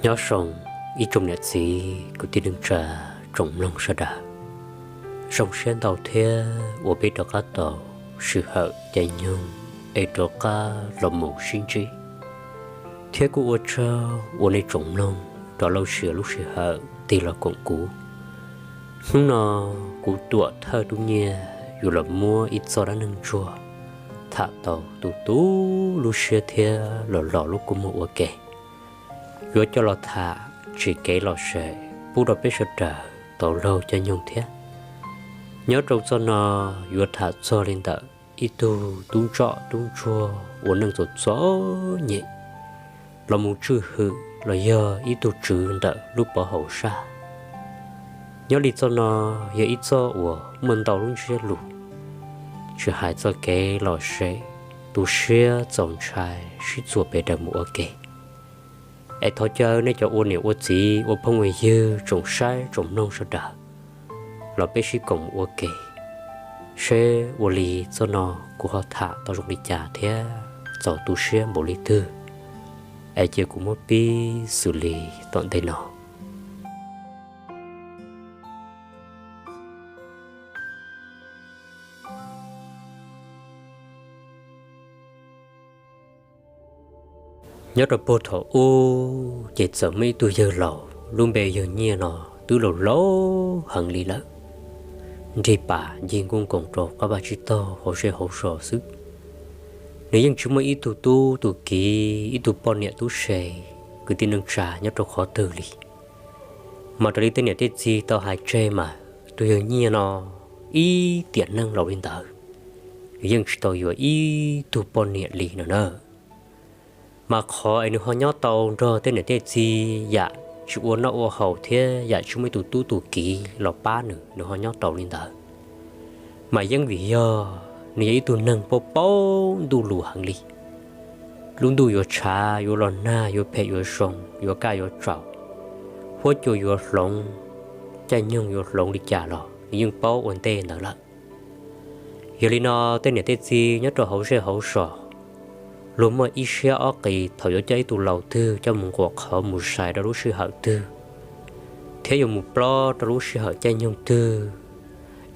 Nyob zoo ib tsoom niam txiv kwv tij neej tsa tsoom mloog sawv daws. Zoo siab ntau thiab uas peb rov qab tau sij hawm caij nyoog es rov qab los mus sib ntsib, thiab kuj ua tsaug uas nej tsoom mloog rov los siav lub sij hawm tig los koom kuv. Hnub no kuv Tuam Thawj Tub Nyiaj yuav los muab ib txoj dab neeg ntsuag tham tau tu tu lub siab thiab los los lub kua muag ua ke. Yuav coj los tham tsim kev lom zem pub rau peb sawv daws tau laug caij nyoog thiab. Nyob rau txoj no yuav tham txog li ntawm ib tug tub ntsuag tub ntsuag ua neej txom txom nyem los mus tswj hwm los yog ib tug tswv ntawm lub pov haum sab. Nyob li txoj no yog ib txoj uas muaj ntau lub ntsiab lus, tsis hais txoj kev lom zem, tu siab txaus ntshai sib txuas pes daws mus ua ke. Es thov caw nej cov ua niam ua txiv ua phooj ua ywg tsoom saib tsoom mloog sawv daws los peb sib koom mus ua ke, seb ua li txoj no kuv ho tham tau zoo li cas thiab txaus tu siab npaum li twg. Es cia kuv muab pib xws li tom ntej no. Nyob rau puag thaum ub ces txawm muaj ib tug yawg laus lub npe yawg Nyiaj no twb laus laus heev li lawm, nrig pas ncig nkuj nkoos rau qab vaj tsib taug hauv zej hauv zos xwb. Nws yeej tsis muaj ib tug tub tus kiv ib tug poj niam tub se kwv tij neej tsa nyob rau qhov twg li. Mas raws li tej niam tej txiv tau hais tseg mas tus yawg Nyiaj no ib tiam neej laus li ntawd, nws yeej tsis tau yuav ib tug poj niam li no na. Mas qhov es nws ho nyob tau nrog tej niam tej txiv yam tsis ua noj ua haus thiab yam tsis muaj ib tug tub tus kiv los pab nws, nws ho nyob tau li ntawd, mas yeej vim yog nws yog ib tug neeg paub paub ntuj lus heev li. Lub ntuj yuav tshav yuav los nag yuav phem yuav zoo yuav kaj yuav tsaus, huab cua yuav hloov, caij nyoog yuav hloov li cas los nws yeej paub ua ntej ntawd lawm. Yog li no tej niam tej txiv nyob rau hauv zej hauv zos, luag muaj ib siab ob qis thaum yuav coj ib tug laus twg coj mus nquam qhov mus zais rau lub sij hawm twg, thiab yuav mus plob rau lub sij hawm caij nyoog twg,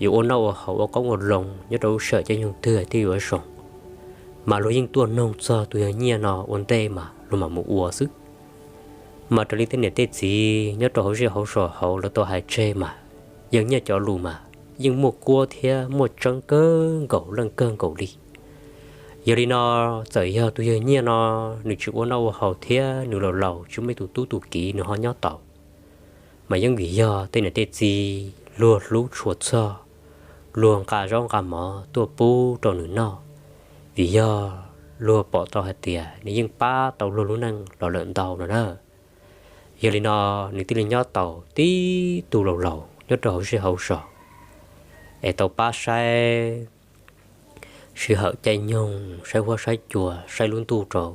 yuav ua noj ua haus ua qoob ua loo nyob rau lub sij hawm caij nyoog twg thiaj yuav zoo. Mas luag yeej tuaj noog txog tus yawg Nyiaj no ua ntej mas luag mam mus ua xwb. Mas raws li tej niam tej txiv nyob rau hauv zej hauv zos hauv lawv tau hais tseg mas yawg Nyiaj cov lus mas yeej muaj kuab thiab muaj tseeb kawg nkaus leej kawg nkaus li. Yog li no, txawm yog tus yawg Nyiaj no nws tsis ua noj ua haus thiab nws laus laus tsis muaj ib tug tub tus kiv nws ho nyob tau, mas yeej vim yog tej niam tej txiv luag hlub tshua txog, luag nqa zaub nqa mov tuaj pub rau nws noj, vim yog luag pom tau hais tias nws yeej pab tau luag lub neej los lawm ntau no na. Yog li no, nws thiaj li nyob tau tib tug laus laus nyob rau hauv zej hauv zos, es tau pab saib sij hawm caij nyoog, saib huab saib cua, saib lub ntuj rau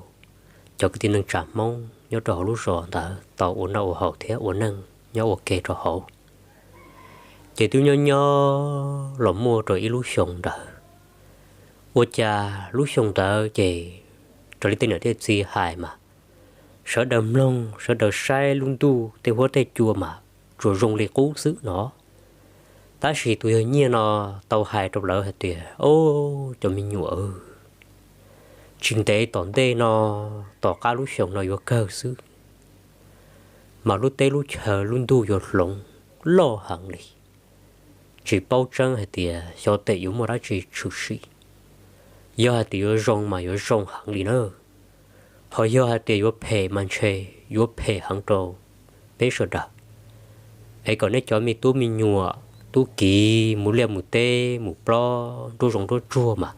cov kwv tij neej tsa Hmoob nyob rau hauv lub zos ntawd tau ua noj ua haus thiab ua neej nyob ua ke rau hauv. Ces twb nyob nyob los muaj rau ib lub xyoo ntawd, ua cas lub xyoo ntawd ces raws li tej niam tej txiv hais mas sawv daws mloog sawv daws saib lub ntuj tej huab tej cua mas tsuas zoo li qub xwb no. Tab sis tus yawg Nyiaj no tau hais rau lawv hais tias, Au, cov me nyuam, tsis ntev tom ntej no, tom qab lub xyoo no yuav kawg xwb, mas lub teb lub chaw lub ntuj yuav hloov loj heev li. Tsis paub tseeb hais tias xyov tes yuav muaj dab tsi tshwm sim, yog hais tias yuav zoo mas yuav zoo heev li na, ho yog hais tias yuav phem mas ntshe yuav phem heev rau peb sawv daws. Es kom nej cov me tub me nyuam tub kiv mus liaj mus teb mus plob nruab zoov nruab tsuag mas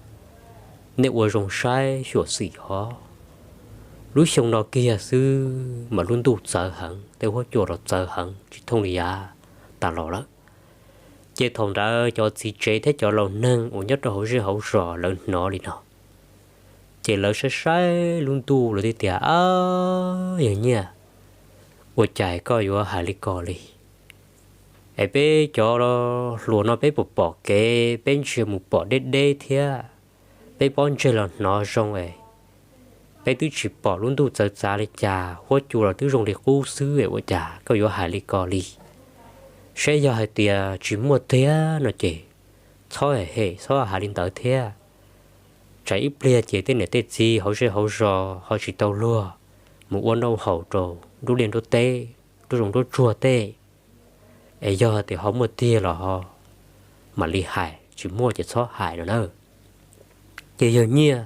nej ua zoo saib xyuam xim os. Lub xyoo no kiag xwb mas lub ntuj txawv heev, tej huab cua los txawv heev tsis thooj li yav tas los lawm. Ces thaum ntawd cov txiv tsev thiab cov laus neeg uas nyob rau hauv zej hauv zos lawv hnov li no, ces lawv saib saib lub ntuj lawv thiaj tias, Ab, yawg Nyiaj, ua cas koj yuav hais li ko li? Es peb cov hluas no peb puas pom kev, peb ntsia mus pom deb deb thiab, peb pob ntseg los hnov zoo es peb twb tsis pom lub ntuj txawv txav li cas, huab cua los twb zoo li qub xwb es ua cas koj yuav hais li ko li? Saib yog hais tias tsis muaj tiag no ces txhob hem hem, txhob hais li ntawd thiab. Tsam ib pliag ces tej niam tej txiv hauv zej hauv zos ho tsis tau luag mus ua noj haus rau nruab liaj nruab teb, nruab zoov nruab tsuag tej. Es yog tias ho muaj tiag los ho mam li hais, tsis muaj ces txhob hais no na. Ces yawg Nyiaj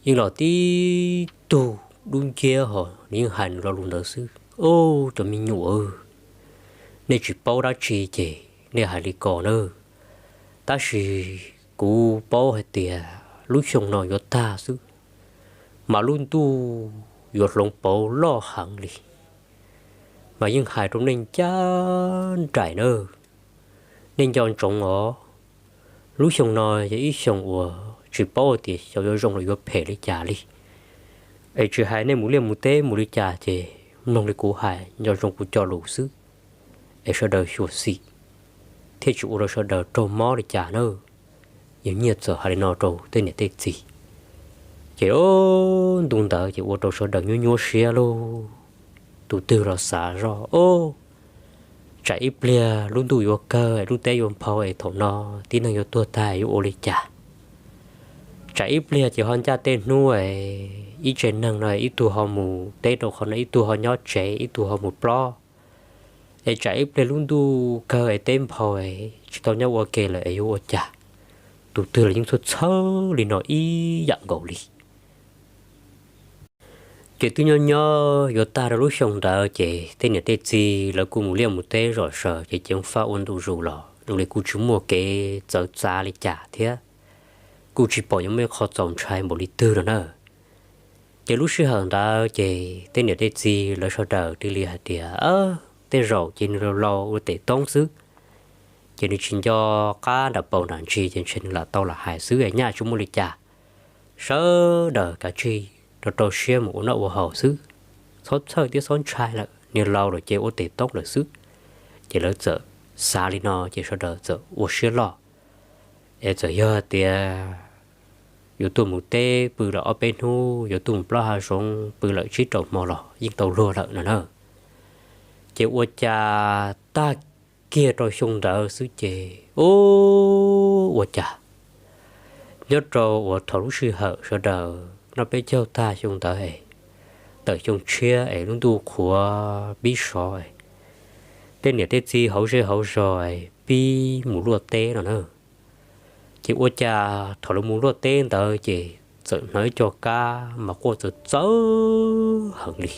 yeej los tib tug dub nciab ho nws yeej hais nws lo lus ntawd xwb. Ub, cov me nyuam, nej tsis paub dab tsi ces nej hais li ko na. Tab sis kuv paub hais tias lub xyoo no yuav tag xwb, mas lub ntuj yuav hloov pauv loj heev li. Mas yeej hais rau nej ncaj nraim na, nej nco ntsoov os. Lub xyoo no yog ib xyoo uas tsis paub tias xyov yuav zoo los yuav phem li cas li. Es tsis hais nej mus liaj mus teb mus li cas ces mloog li kuv hais, nco ntsoov kuv cov lus xwb, es sawv daws xyuam xim thiaj tsis ua rau sawv daws raug mob li cas na. Yawg Nyiaj txawm hais li no rau tej niam tej txiv, ces ntu ntawd ces ua rau sawv daws nyuaj nyuaj siab lauj. Tus twg los xav zoj, Ob, tsam ib pliag lub ntuj yuav kawg es lub teb yuav nphau es thaum no tib neeg yuav tuag tag yuav ua li cas? Tsam ib pliag ces ho ncaj tej hnub es ib tse neeg no ib tug ho mus teb rau qhov no, ib tug ho nyob tsev, ib tug ho mus plob. Es tsam ib pliag lub ntuj kawg es teb nphau es tsis tau nyob ua ke lawm es yuav ua cas? Tus twg los yeej txhawj txhawj li no ib yam nkaus li. Ces twb nyob nyob yuav tag rau lub xyoo ntawd ces tej niam tej txiv lawv kuj mus liaj mus teb zom zaws ces ceev faj ua ntu zus los zoo li kuj tsis muaj kev txawv txav li cas thiab, kuj tsis pom yuav muaj ib qho txaus ntshai npaum li twg no na. Ces lub sij hawm ntawd ces tej niam tej txiv lawv sawv daws tig li hais tias, Tej zaum ces nws laus laus ua tes toob xwb, ces nws tsis nco qab nram paus nram ntsis ces ntshe nws lam tau lam hais xwb es nyaj tsis muaj li cas. Sawv daws kav tsij rau rau siab mus ua noj ua haus xwb, txhob txhawj thiab txhob ntshai lawm, nws laus lawm ces ua tes toob lawm xwb. Ces lawv txawm xav li no ces sawv daws txawm ua siab loj. Es txawm yog tias yuav tuaj mus teb pw lawm ob peb hnub, yuav tuaj mus plob hav zoov pw lawm tsib rau hmo los yeej tau luag lawm no na. Ces ua cas tag kiag rau xyoo ntawd xwb ces, ub, ua cas nyob rau uas thaum lub sij hawm sawv daws noj peb caug tag xyoo ntawd es, tawm xyoo tshiab es lub ntuj qhuav pib sov es, tej niam tej txiv hauv zej hauv zos es pib mus luaj teb no na. Ces ua cas thaum lawv mus luaj teb ntawd ces txawm hnov ib co kab mas quaj txawv txawv heev li.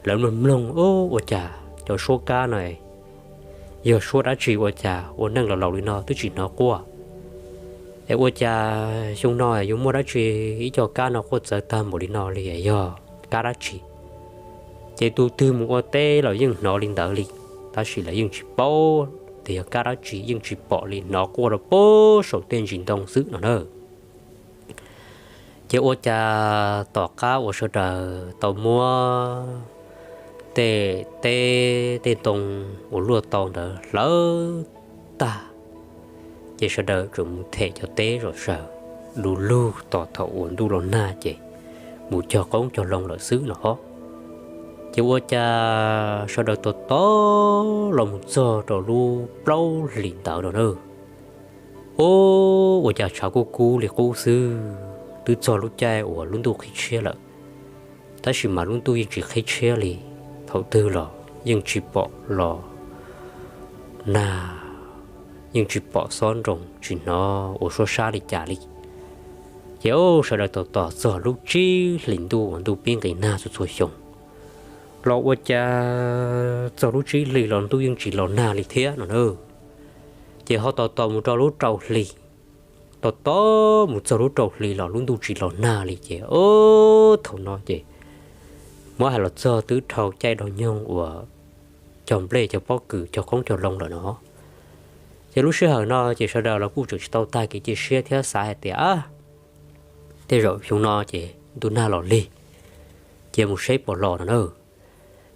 Lawv mloog mloog, Ub, ua cas cov suab kab no yog suab dab tsi ua cas ua neej los laus li no twb tsis hnov quaj? Es ua cas xyoo no yuav muaj dab tsi ib co kab no quaj txawv tag npaum li no li, yog kab dab tsi? Ces tus twg mus ua teb los yeej hnov li ntawd li, tab sis lawv yeej tsis paub tias yog kab dab tsi, yeej tsis pom li, hnov quaj rau pem saum tej ntsis ntoo xwb no na. Ces ua cas tom qab uas sawv daws tau muab tej teb tej ntoo uas luaj tau ntawd hlawv tag, ces sawv daws tsuas mus them cov teb zom zaws du lug tos thaum uas ntuj los nag ces mus cog qoob cog loo lawm xwb no. Ces ua cas sawv daws tos tos los mus txog rau lub plaub hlis ntawd no na, ub, ua cas tshav kub kub li qub xwb, twb txog lub caij uas lub ntuj qhib tshiab lawm, tab sis mas lub ntuj yeej tsis qhib tshiab li. Thaum twg los yeej tsis pom los nag, yeej tsis pom xob nroo, tsis hnov ua suab sab li cas li. Ces sawv daws tos tos txog lub tsib hlis ntuj uas ntuj pib nqis nag txhua txhua xyoo los ua cas txog lub tsib hlis los ntuj yeej tsis los nag li thiab no na. Ces ho tos tos mus rau lub rau hli, tos tos mus txog lub rau hli los lub ntuj tsis los nag li ces, o, thaum no ces muab hais los txog twb dhau caij dhau nyoog uas cog nplej cog pob kws cog qoob cog loo lawm no. Ces lub sij hawm no ces sawv daws los kuj tseem tsis tau tag kev cia siab thiab xav hais tias, a, tej zaum xyoo no ces ntuj nag los lig, cia mus seb puas los no na.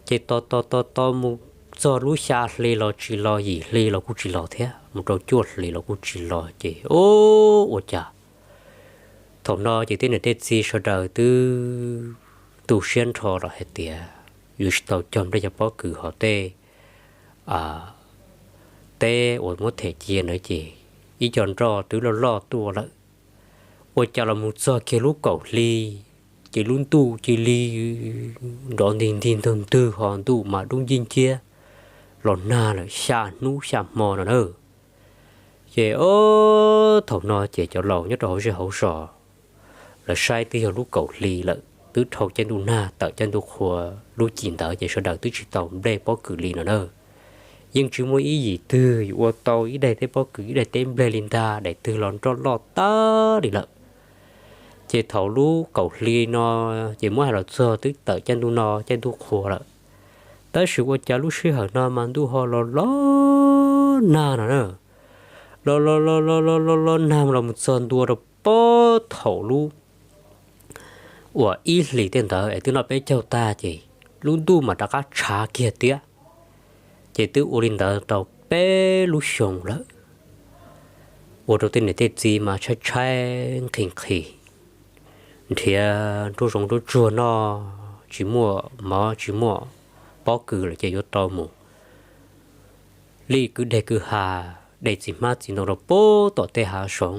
Ces tos tos tos tos mus txog lub xya hli los tsis los, yim hli los kuj tsis los thiab, mus rau cuaj hli los kuj tsis los ces, o, ua cas thaum no ces tej niam tej txiv sawv daws twb tu siab nrho los hais tias yuav tsis tau cog nplej cog pob kws hos tej teb uas muab them cia ntawd ces ib co nroj twb loj loj tuaj lawm. Ua cas los mus txog kiag lub kaum hli ces lub ntuj cia li nrov ntig ntig ntog ntwg hos ntuj mas dub nciab nciab los nag lawm xya hnub xya hmo no na. Ces o, thaum no ces cov laus nyob rau hauv zej hauv zos lawv saib twb yog lub kaum hli lawm, twb dhau caij ntuj nag tawm caij ntuj qhua lub cim ntawd ces sawv daws twb tsis tau nplej pob kws li no na. Yeej tsis muaj ib yim twg yuav ua tau ib daim teb pob kws ib daim teb nplej li ntag, daim twg los nroj loj tag li lawm. Ces thaum lub kaum hli no ces muab hais los txog twb tawm caij ntuj no caij ntuj qhua lawm, tab sis ua cas lub sij hawm no mas ntuj ho los los nag no na. Los los los los los los los nag los mus txog ntua rau pob thaum lub uas ib hlis tej ntawd es twb noj peb caug tag ces lub ntuj mas rov qab tshav kiag tiag. Ces twb ua li ntawd tau peb lub xyoo lawm, ua rau tej niam tej txiv mas tshaib tshaib nqhis nqhis, nrhiav nruab zoov nruab tsuag noj tsis muaj mov tsis muaj pob kws lawm ces yuav tau mus li kwj deg kwj ha, de txiv hmab txiv ntoo rau puag tom tej hav zoov,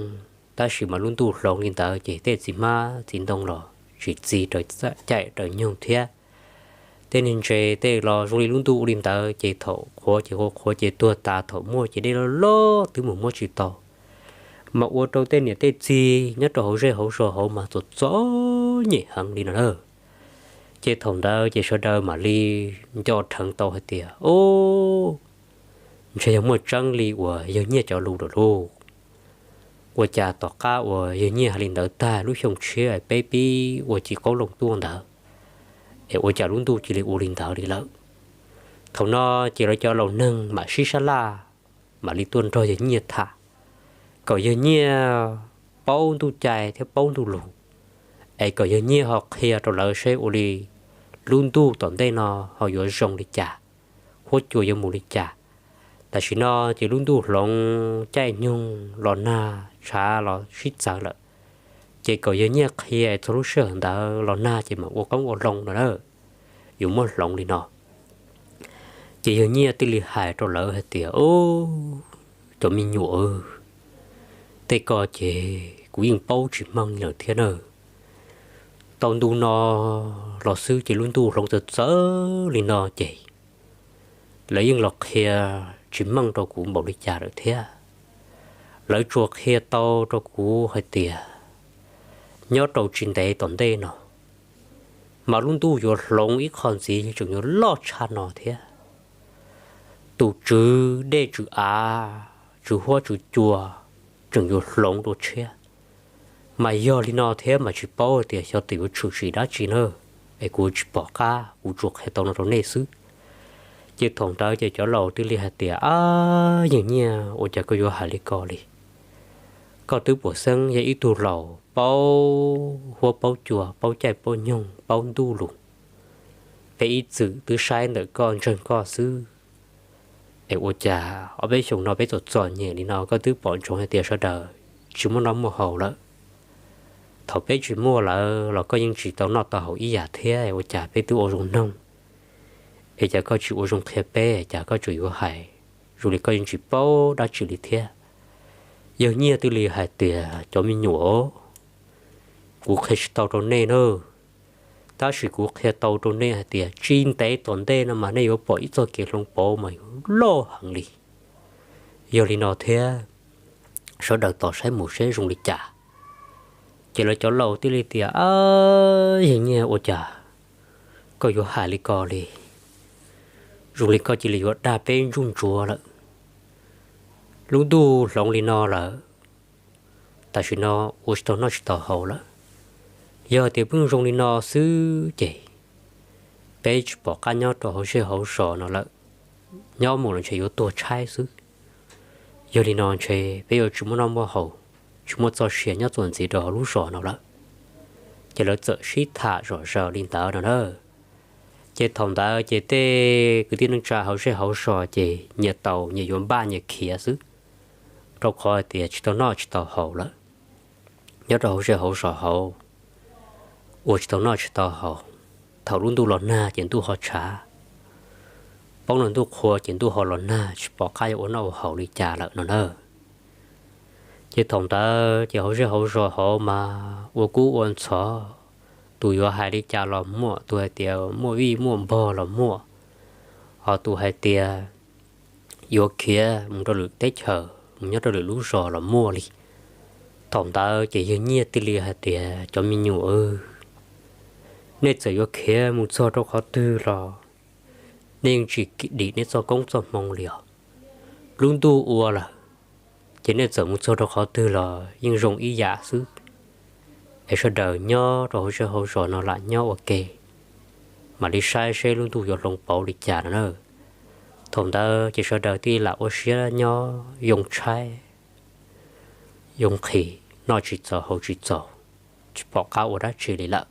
tab sis mas lub ntuj hloov li ntawd ces tej txiv hmab txiv ntoo los tsis txi raws caij raws nyoog thiab. Tej niag ntses tej los zoo li lub ntuj ua li ntawd ces thaum qhuav ces qhuav ces tuag tas, thaum muaj ces dej loj loj twb mus muab tsis tau, mas ua rau tej niam tej txiv nyob rau hauv zej hauv zos hauv mas txom txom nyem heev li no na. Ces thaum ntawd ces sawv daws mam li nco dheev tau hais tias, o, ntshe yog muaj tseeb li uas yawg Nyiaj cov lus lawm lauj. Ua cas tom qab uas yawg Nyiaj hais li ntawd tag lub xyoo tshiab peb pib ua ci qoob loo tuaj ntawd, es ua cas lub ntuj cia li ua li ntawd li lawm. Thaum no ces lawv cov laus neeg mam sib sab laj, mam li tuaj nrog yawg Nyiaj tham, kom yawg Nyiaj paub ntuj cai thiab paub ntuj lus, es kom yawg Nyiaj ho qhia rau lawv seb ua li lub ntuj tom ntej no ho yuav zoo li cas, huab cua yuav mus li cas. Tam sim no ces lub ntuj hloov caij nyoog los nag tshav los sib txawv lawm, ces kom yawg Nyiaj qhia es txog lub sij hawm ntawd los nag ces mam ua qoob ua loo no na, yuav muab hloov li no. Ces yawg Nyiaj thiaj li hais rau lawv hais tias, o, cov me nyuam, tej ko ces kuv yeej paub tsis meej lawm thiab na. Tau ntu no los xwb ces lub ntuj hloov txawv txawv li no ces lawv yeej los qhia tsis meej rau kuv npaum li cas lawm thiab. Lawv tsuas qhia tau rau kuv hais tias nyob rau tsis ntev tom ntej no mas lub ntuj yuav hloov ib qho ntxiv tseem yuav loj tshaj no thiab. Tus tswv dej tswv av, tswv huab tswv cua tseem yuav hloov dua tshiab. Mas yog li no thiab mas tsis paub tias xyov tus yuav tshwm sim dab tsi na, es kuv tsis pom qab, kuv tsuas qhia tau no rau nej xwb. Ces thaum ntawd ces cov laus thiaj li hais tias, a, yawg Nyiaj, ua cas koj yuav hais li ko li? Koj twb puas xeeb yog ib tug laus paub huab paub cua, paub caij paub nyoog, paub ntuj lus, peb ib txwm twb saib ntawm koj ntseeg koj xwb. Es ua cas ob peb xyoos no peb txom txom nyem li no koj twb pom ntsoov hais tias sawv daws tsis muaj noj muaj haus lawm? Thaum peb tsis muaj lawm los koj yeej tsis tau noj tau haus ib yam thiab, ua cas peb twb ua zoo noog, es cas koj tsis ua zoo qhia peb, cas koj tseem yuav hais zoo li koj yeej tsis paub dab tsi li thiab? Yawg Nyiaj thiaj li hais tias, cov me nyuam, kuv qhia tsis tau rau nej na, tab sis kuv qhia tau rau nej hais tias tsis ntev tom ntej no mas nej yuav pom ib txoj kev hloov pauv mas yuav loj heev li. Yog li no thiab, sawv daws tos saib mus seb zoo li cas. Ces lawv cov laus thiaj li tias, a, yawg Nyiaj, ua cas koj yuav hais li ko li? Zoo li koj cia li yuav dag peb ntsuj ntsuav lawm. Lub ntuj hloov li no lawm, tam sim no ua tsis tau noj tsis tau haus lawm. Yog tias pheej zoo li no xwb ces peb tsis pom qab nyob rau hauv zej hauv zos no lawm. Nyob mus los ntshe yuav tuag tshaib xwb. Yog li no ntshe peb yuav tsis muaj noj muaj haus, tsis muaj txoj sia nyob txuas ntxiv rau hauv lub zos no lawm. Ces lawv txawm sib tham zom zaws li ntawd no na. Ces thaum ntawd ces tej kwv tij neej tsa hauv zej hauv zos ces nyias tau nyias yuav npaj nyias khiav xwb, rau qhov hais tias tsis tau noj tsis tau haus lawm. Nyob rau hauv zej hauv zos hauv, ua tsis tau noj tsis tau haus, thaum lub ntuj los nag ces ntuj ho tshav, poob los ntuj qhua ces ntuj ho los nag, tsis pom qab yuav ua noj ua haus li cas lawm no na. Ces thaum ntawd ces hauv zej hauv zos hauv mas ua kub ua ntxhov, tus yuav hais li cas los muaj, tus hais tias muaj vij muaj npog los muaj, ho tus hais tias yuav khiav mus rau lwm teb chaws mus nyob rau lwm lub zos los muaj li. Thaum ntawd ces yawg Nyiaj thiaj li hais tias, cov me nyuam, nej txawm yuav khiav mus txog rau qhov twg los nej yeej tsis dim nej txoj koob txoj hmoo li os. Lub ntuj ua lawm, ces nej txawm mus txog rau qhov twg los yeej zoo ib yam xwb. Es sawv daws nyob rau hauv zej hauv zos no lam nyob ua ke, mam li saib seb lub ntuj yuav hloov pauv li cas no na. Thaum ntawd ces sawv daws thiaj lam ua siab nyob yoo tshaib yoo nqhis, noj tsis txaus haus tsis txaus, tsis pom qab ua dab tsi li lawm.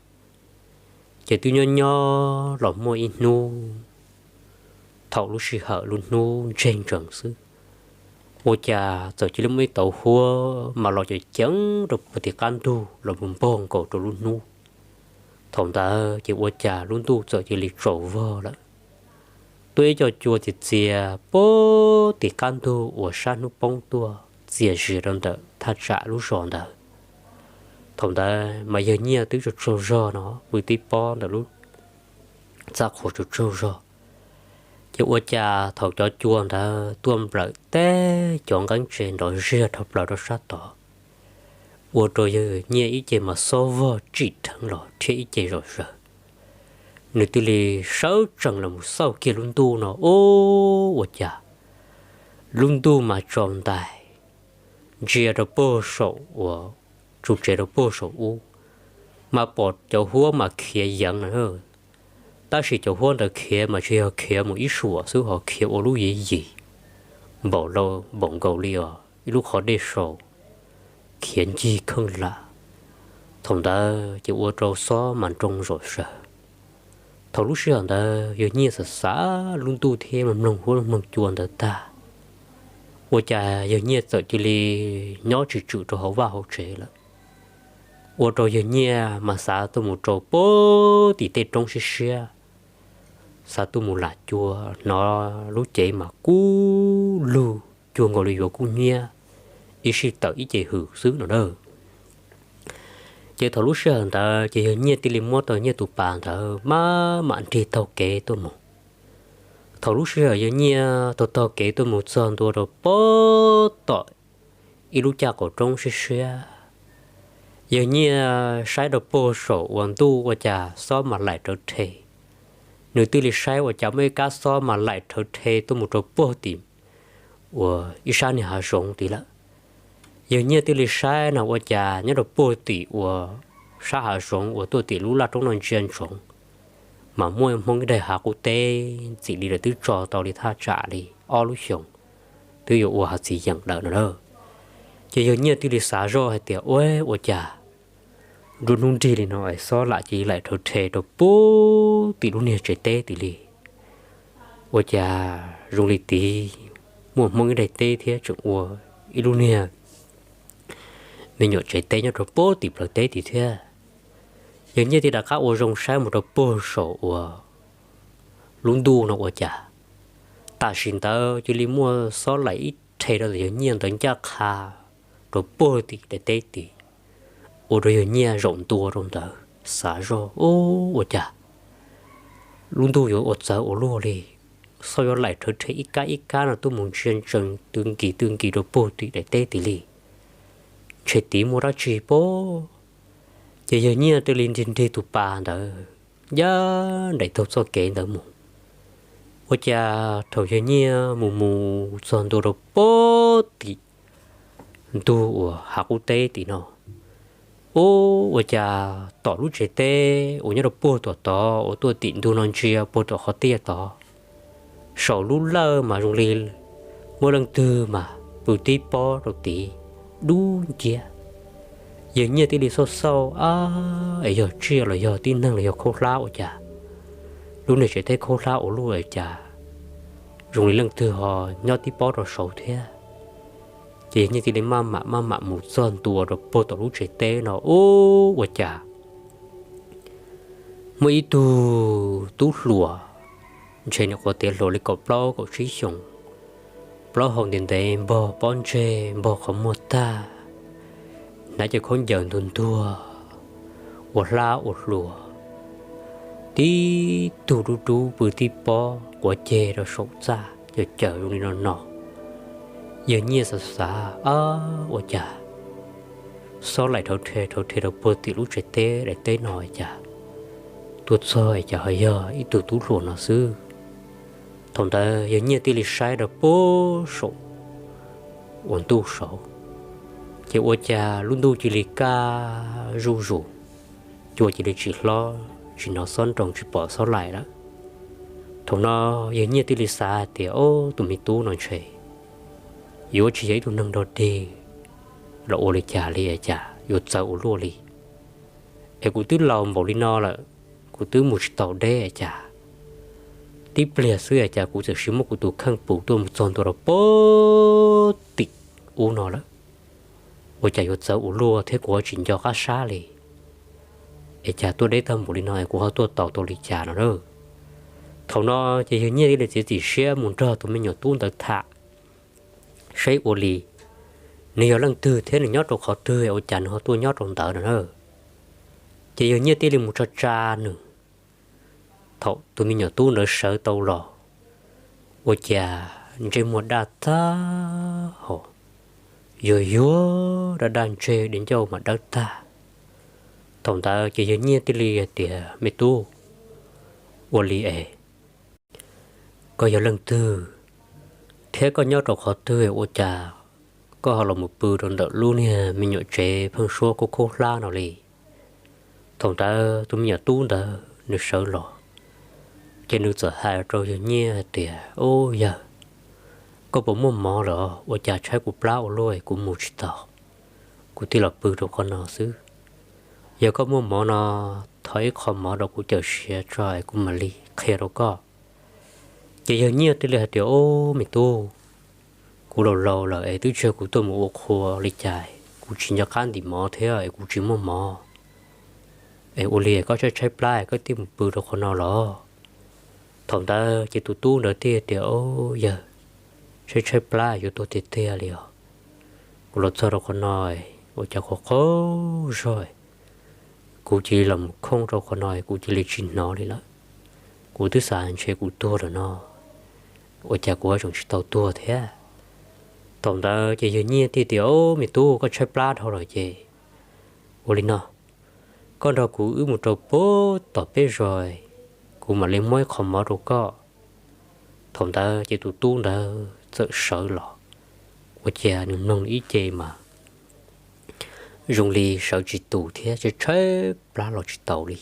Ces twb nyob nyob los muaj ib hnub, thaum lub sij hawm lub hnub ntseg ntsees xwb, ua cas txawm cia li muaj ib tauv huab mas los ceev ceev rau puag tim qab ntug los mus npog nkaus rau lub hnub. Thaum ntawd ces ua cas lub ntuj txawm cia li tsaus vog lawm. Tuaj ib co cua txias txias puag tim qab ntug uas sab hnub poob tuaj txias zias rau ntawm thaj tsam lub zos ntawd. Thaum ntawd mas yawg Nyiaj twb tsaug tsaug zog no pw tib pob ntawm lub txaj qhua tsaug tsaug zog. Ces ua cas thaum cov cua ntawd tuaj nplawm teb cov nqeeb tse nrov ziag dhau plaws rau sab tod, ua rau yawg Nyiaj ib ce mas xob vog tsim dheev los thiab ib ce zom zaws. Nws thiaj li sawv tsees los mus xauj kiag lub ntuj no, ub, ua cas lub ntuj mas tsaus ntais ntsia rau puag saum uas tsu tsev rau puag saum ub, mas pom cov huab mas khiav yeev na. Tab sis cov huab ntawd khiav mas tsis yog khiav mus ib suam xwb, ho khiav ua lub yiv yim npaum nkaus li os ib lub qhov dej sau, khiav ncig kheej lam. Thaum ntawd ces ua rau xob mas nroo zom zaws. Thaum lub sij hawm ntawd yawg Nyiaj xav xav lub ntuj thiab mloog huab mloog cua ntawd tag, ua cas yawg Nyiaj txawm cia li nyob tsis tswm rau hauv vaj hauv tsev lawm. Ua rau yawg Nyiaj mas xav tuaj mus rau puag tim tej roob siab siab, xav tuaj mus lam cua, hnov lub cev mas kub lug cuag nkaus li yuav kub hnyiab, ib sij tawm ib ce hws xwb no na. Ces thaum lub sij hawm ntawd ces yawg Nyiaj thiaj li muab tau Nyiaj tus pas ntawd maj mam nrig taug kev tuaj mus. Thaum lub sij hawm yawg Nyiaj taug taug kev tuaj mus txog ntua rau puag tom ib lub caj qaum roob siab siab, yawg Nyiaj saib rau puag saum uas ntuj ua cas xob mas laim rawv rhe. Nws thiaj li saib ua cas muaj ib kab xob mas laim rawv rhe tuaj mus rau puag tim uas ib sab niag hav zoov tid lawm. Yawg Nyiaj thiaj li saib no ua cas nyob rau puag tim uas sab hav zoov uas tuaj tim lub laj roob no ntsia ntsoov, mas muaj Hmoob ib daim hav qub teb ntxim li lawv twb tso tau li thaj tsam li ob lub xyoos, twb yuav ua hav txiv yeem lawm no na. Ces yawg Nyiaj thiaj li xav zoj hais tias, ua, ua cas nruab hnub nrig li no es xob lam cia li laim rawv rhe rau puag tim lub niag tsev teb tid li. Ua cas zoo li tid muaj Hmoob ib daim teb thiab tseem ua ib lub niag me nyuam tsev teb nyob rau puag tim plawv teb tid thiab. Yawg Nyiaj thiaj rov qab ua zoo saib mus rau puag saum uas lub ntuj no ua cas tam sim ntawd cia li muaj xob laim ib rhe rau ntawm yawg Nyiaj ntawd ncaj qha rau puag tim daim teb tid. Ua rau yawg Nyiaj zaum ntua rau ntawd xav zoj, ua cas lub ntuj yuav ua txawv ua luaj li, xob yuav laim rhawv rhe ib kab ib kab no tuaj mus ntsia ntsees tw nkis tw nkis rau puag tim daim teb tid li. Ntshe tid muaj dab tsi pob. Ces yawg Nyiaj thiaj li nrig nrig tus pas ntawd ncaj nraim taug txoj kev ntawd mus. Ua cas thaum yawg Nyiaj mus mus txog ntua rau puag tim ntug uas hav qub teb tim no, Ub, ua cas tom lub tsev teb uas nyob rau puag tom tod uas tuaj tim ntug no ntsia puag tom qhov tiaj tod, saum lub lawj mas zoo li muaj leej twg mas pw tib pob rau tid dub nciab. Yawg Nyiaj thiaj li xauj xauj, ab, es yog tsiaj los yog tib neeg los yog khaub hlab ua cas lub niag tsev teb khaub hlab ua luaj cas zoo li leej twg ho nyob tib pob rau saud thiab. Ces Yawg Nyiaj thiaj li maj mam maj mam mus txog ntua rau puag tom lub tsev teb no, ub, ua cas muaj ib tug tub hluas, ntshe nyuam qhuav tiav hluas li kaum plaub kaum tsib xyoos, plaub hau ntev ntev, npog pob ntseg, npog qhov muag tag, hnav cov khaub ncaws ntuag ntuag, ua hlab ua hlua, tib tug dub dub pw tib pob quav ceg rau saum txaj caws caws zoo li no no. Yawg Nyiaj xav xav, ab, ua cas xob laim rhawv rhe rhawv rhe rau puag tim lub tsev teb daim teb no cas tuaj txog es cas ho yog ib tug tub hluas no xwb. Thaum ntawd Yawg Nyiaj thiaj li saib rau puag saum uas ntuj saud, ces ua cas lub ntuj cia li kaj zuj zus, cua cia li tsis hlob tsis hnov xob nroo tsis pom xob laim lawm. Thaum no Yawg Nyiaj thiaj li xav hais tias, ob, tus me tub no ntshe yuav tsis yog ib tug neeg dog dig los ua li cas li es cas yuav txawv ua luaj li. Es kuv twb laus npaum li no lawm, kuv twb mus tsis tau deb es cas tib pliag xwb es cas kuv txawm sim muab kuv tus kheej pus tuaj mus txog ntua rau puag tim ub no lawm. Ua cas yuav txawv ua luaj thiab kuv ho tsis nco qab sab li, es cas tuaj deb tag npaum li no es kuv ho tuaj tau tau li cas no na. Thaum no ces Yawg Nyiaj thiaj li txiav txim siab mus nrog tus me nyuam tub ntawd tham, saib ua li nws yog leej twg thiab nws nyob rau qhov twg ua cas nws ho tuaj nyob rau ntawd no na. Ces Yawg Nyiaj thiaj li mus tsa tsa nws. Thaum tus me nyuam tub ntawd sawv tau los, ua cas ntsej muag daj tag hos, yuag yuag daj daj ntseg di ncauj mas dawb tag. Thaum ntawd ces Yawg Nyiaj thiaj li hais tias, me tub, ua li es koj yog leej twg thiab koj nyob rau qhov twg ua cas koj ho los mus pw rau ntawm lub niag me nyuam tsev pheeb suab khaub khaub hlab no li? Thaum ntawd tus me nyuam tub ntawd nws sawv los, ces nws txawm hais rau Yawg Nyiaj hais tias, ub, yawg, koj puas muaj mov lawm? Ua cas tshaib kuv plab ua luaj kuv mus tsis tau, kuv thiaj los pw rau qhov no xwb. Yog koj muaj mov no, thov ib qho mov rau kuv cawm siav tso es kuv mam li qhia rau koj. Ces Yawg Nyiaj thiaj li hais tias, ub, me tub, kuv laus laus lawm es twb tsis yog kuv tuaj mus ua qhua li cas, kuv tsis nco qab ntim mov thiab es kuv tsis muaj mov. Es ua li koj tshaib tshaib plab koj thiaj mus pw rau qhov no los? Thaum ntawd ces tus tub ntawd thiaj tias, ub, yawg, tshaib tshaib plab yuav tuag tiag tiag li os. Kuv los txog rau qhov no, ua cas qhov qaug zog, kuv cia li los mus khooj rau qhov no kuv cia li tsis hnov li lawm. Kuv twb xav ntshe kuv tuag lawm no, ua cas kuv ho tseem tsis tau tuag thiab. Thaum ntawd ces Yawg Nyiaj thiaj tias, ub, me tub, koj tshaib plab dhau lawm ces ua li no, koj nrog kuv wb mus rau puag tom peb zos, kuv mam li muab ib qho mov rau koj. Thaum ntawd ces tus tub ntawd txawm sawv los, ua cas nws mloog ib ce mas zoo li sawv tsis tus thiab tshaib tshaib plab los tsis taus li.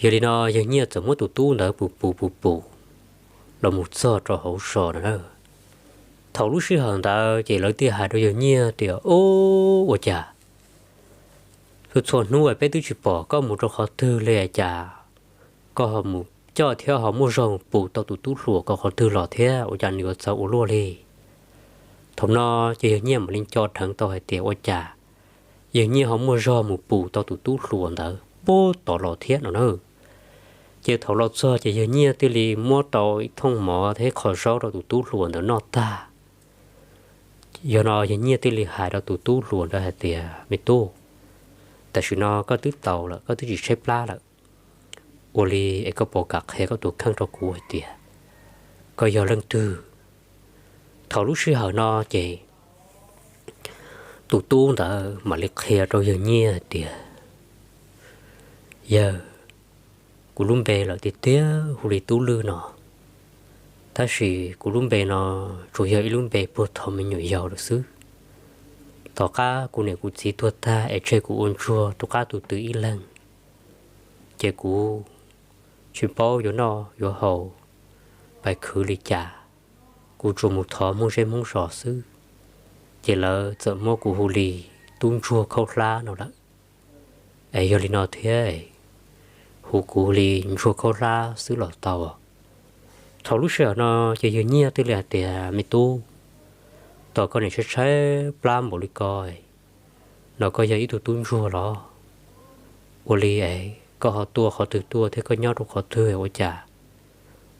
Yog li no Yawg Nyiaj txawm muab tus tub ntawd pus pus pus pus los mus txog rau hauv zos no na. Thaum lub sij hawm ntawd ces lawv thiaj hais rau Yawg Nyiaj tias, ub, ua cas txhua txhua hnub peb twb tsis pom koj mus rau qhov twg li cas koj ho mus coj thiab ho muaj zog mus pus tau tus tub hluas ko qhov twg los thiab ua cas nws yuav txawv ua luaj li? Thaum no ces Yawg Nyiaj mam li nco dheev tau hais tias ua cas Yawg Nyiaj ho muaj zog mus pus tau tus tub hluas ntawd puag tod los thiab no na. Ces thaum los txog ces Yawg Nyiaj thiaj li muab tau ib thooj mov thiab qho zaub rau tus tub hluas ntawd noj tag. Yog no Yawg Nyiaj thiaj li hais rau tus tub hluas ntawd hais tias, me tub, tam sim no koj twb taus lawm, koj twb tsis tshaib plab lawm. Ua li es koj puas kam qhia koj tus kheej rau kuv hais tias koj yog leej twg? Thaum lub sij hawm no ces tus tub ntawd mam li qhia rau Yawg Nyiaj hais tias, yawg, kuv lub npe lawm tiag tiag hu li Tub Lwj no, tab sis kuv lub npe no tsuas yog ib lub npe puag thaum me nyuam yaus lawm xwb. Tom qab kuv niam kuv txiv tuag tag es tseg kuv ua ntsuag rov qab tus twg ib leeg, ces kuv tsis paub yuav noj yuav haus, pais khwv li cas, kuv tsuas mus thov Hmoob zej Hmoob zos xwb, ces lawv txawm muab kuv hu li tub ntsuag khaub hlab no lawm. Es yog li no thiab, hu kuv li ntsuag khaub hlab xwb los tau. Thaum lub sij hawm no ces yawg Nyiaj thiaj li hais tias, Me tub, tos koj niam tshaib tshaib plab npaum li ko no, koj yog ib tug tub ntsuag los? Ua li es koj ho tuaj qhov twg tuaj thiab koj nyob rau qhov twg ua cas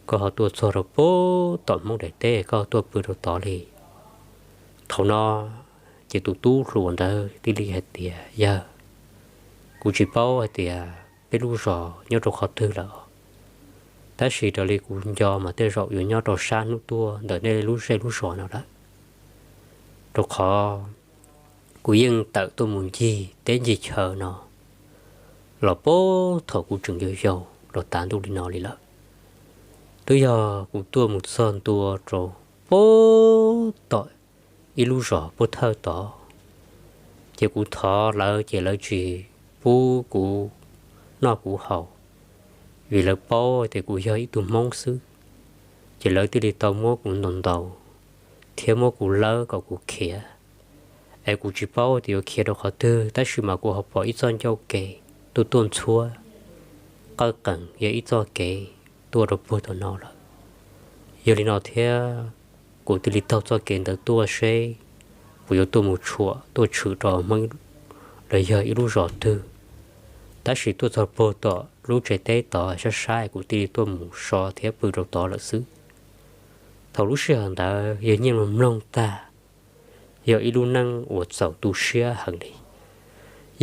koj ho tuaj txog rau pem tom Hmoob daim teb, koj tuaj pw rau tod li? Thaum no ces tus tub hluas ntawd thiaj li hais tias, Yawg, kuv tsis paub hais tias peb lub zos nyob rau qhov twg lawm, tab sis raws li kuv nco mas tej zaum yuav nyob rau sab hnub tuaj ntawm nej lub zej lub zos no lawm, rau qhov kuv yeej tawm tuaj mus ncig teb ncig chaw no los puag thaum kuv tseem yau yau los tav ntuj li no li lawm. Twb yog kuv tuaj mus txog ntua rau puag tom ib lub zos puag thawj tod, ces kuv thov lawv ces lawv tsis pub kuv noj kuv haus, vim lawv paub tias kuv yog ib tug Hmoob xwb, ces lawv thiaj li tau muab kuv ntaus ntaus thiab muab kuv lawb kom kuv khiav. Es kuv tsis paub tias yuav khiav rau qhov twg, tab sis mas kuv ho pom ib txoj ncauj kev tuaj tuaj ntxhuab qawj qees yog ib txoj kev tuaj rau puag tom no lawm. Yog li no thiab, kuv thiaj li taug txoj kev ntawd tuaj seb puas yuav tuaj mus tshuam tuaj tshwm rau Hmoob los yog ib lub zos twg. Tab sis tuaj txog puag tom lub tsev teb tod sab sab, kuv thiaj li tuaj mus so thiab pw rau tod lawm xwb. Thaum lub sij hawm ntawd yawg Nyiaj mloog mloog tag, yog ib lub neej uas txaus tu siab heev li.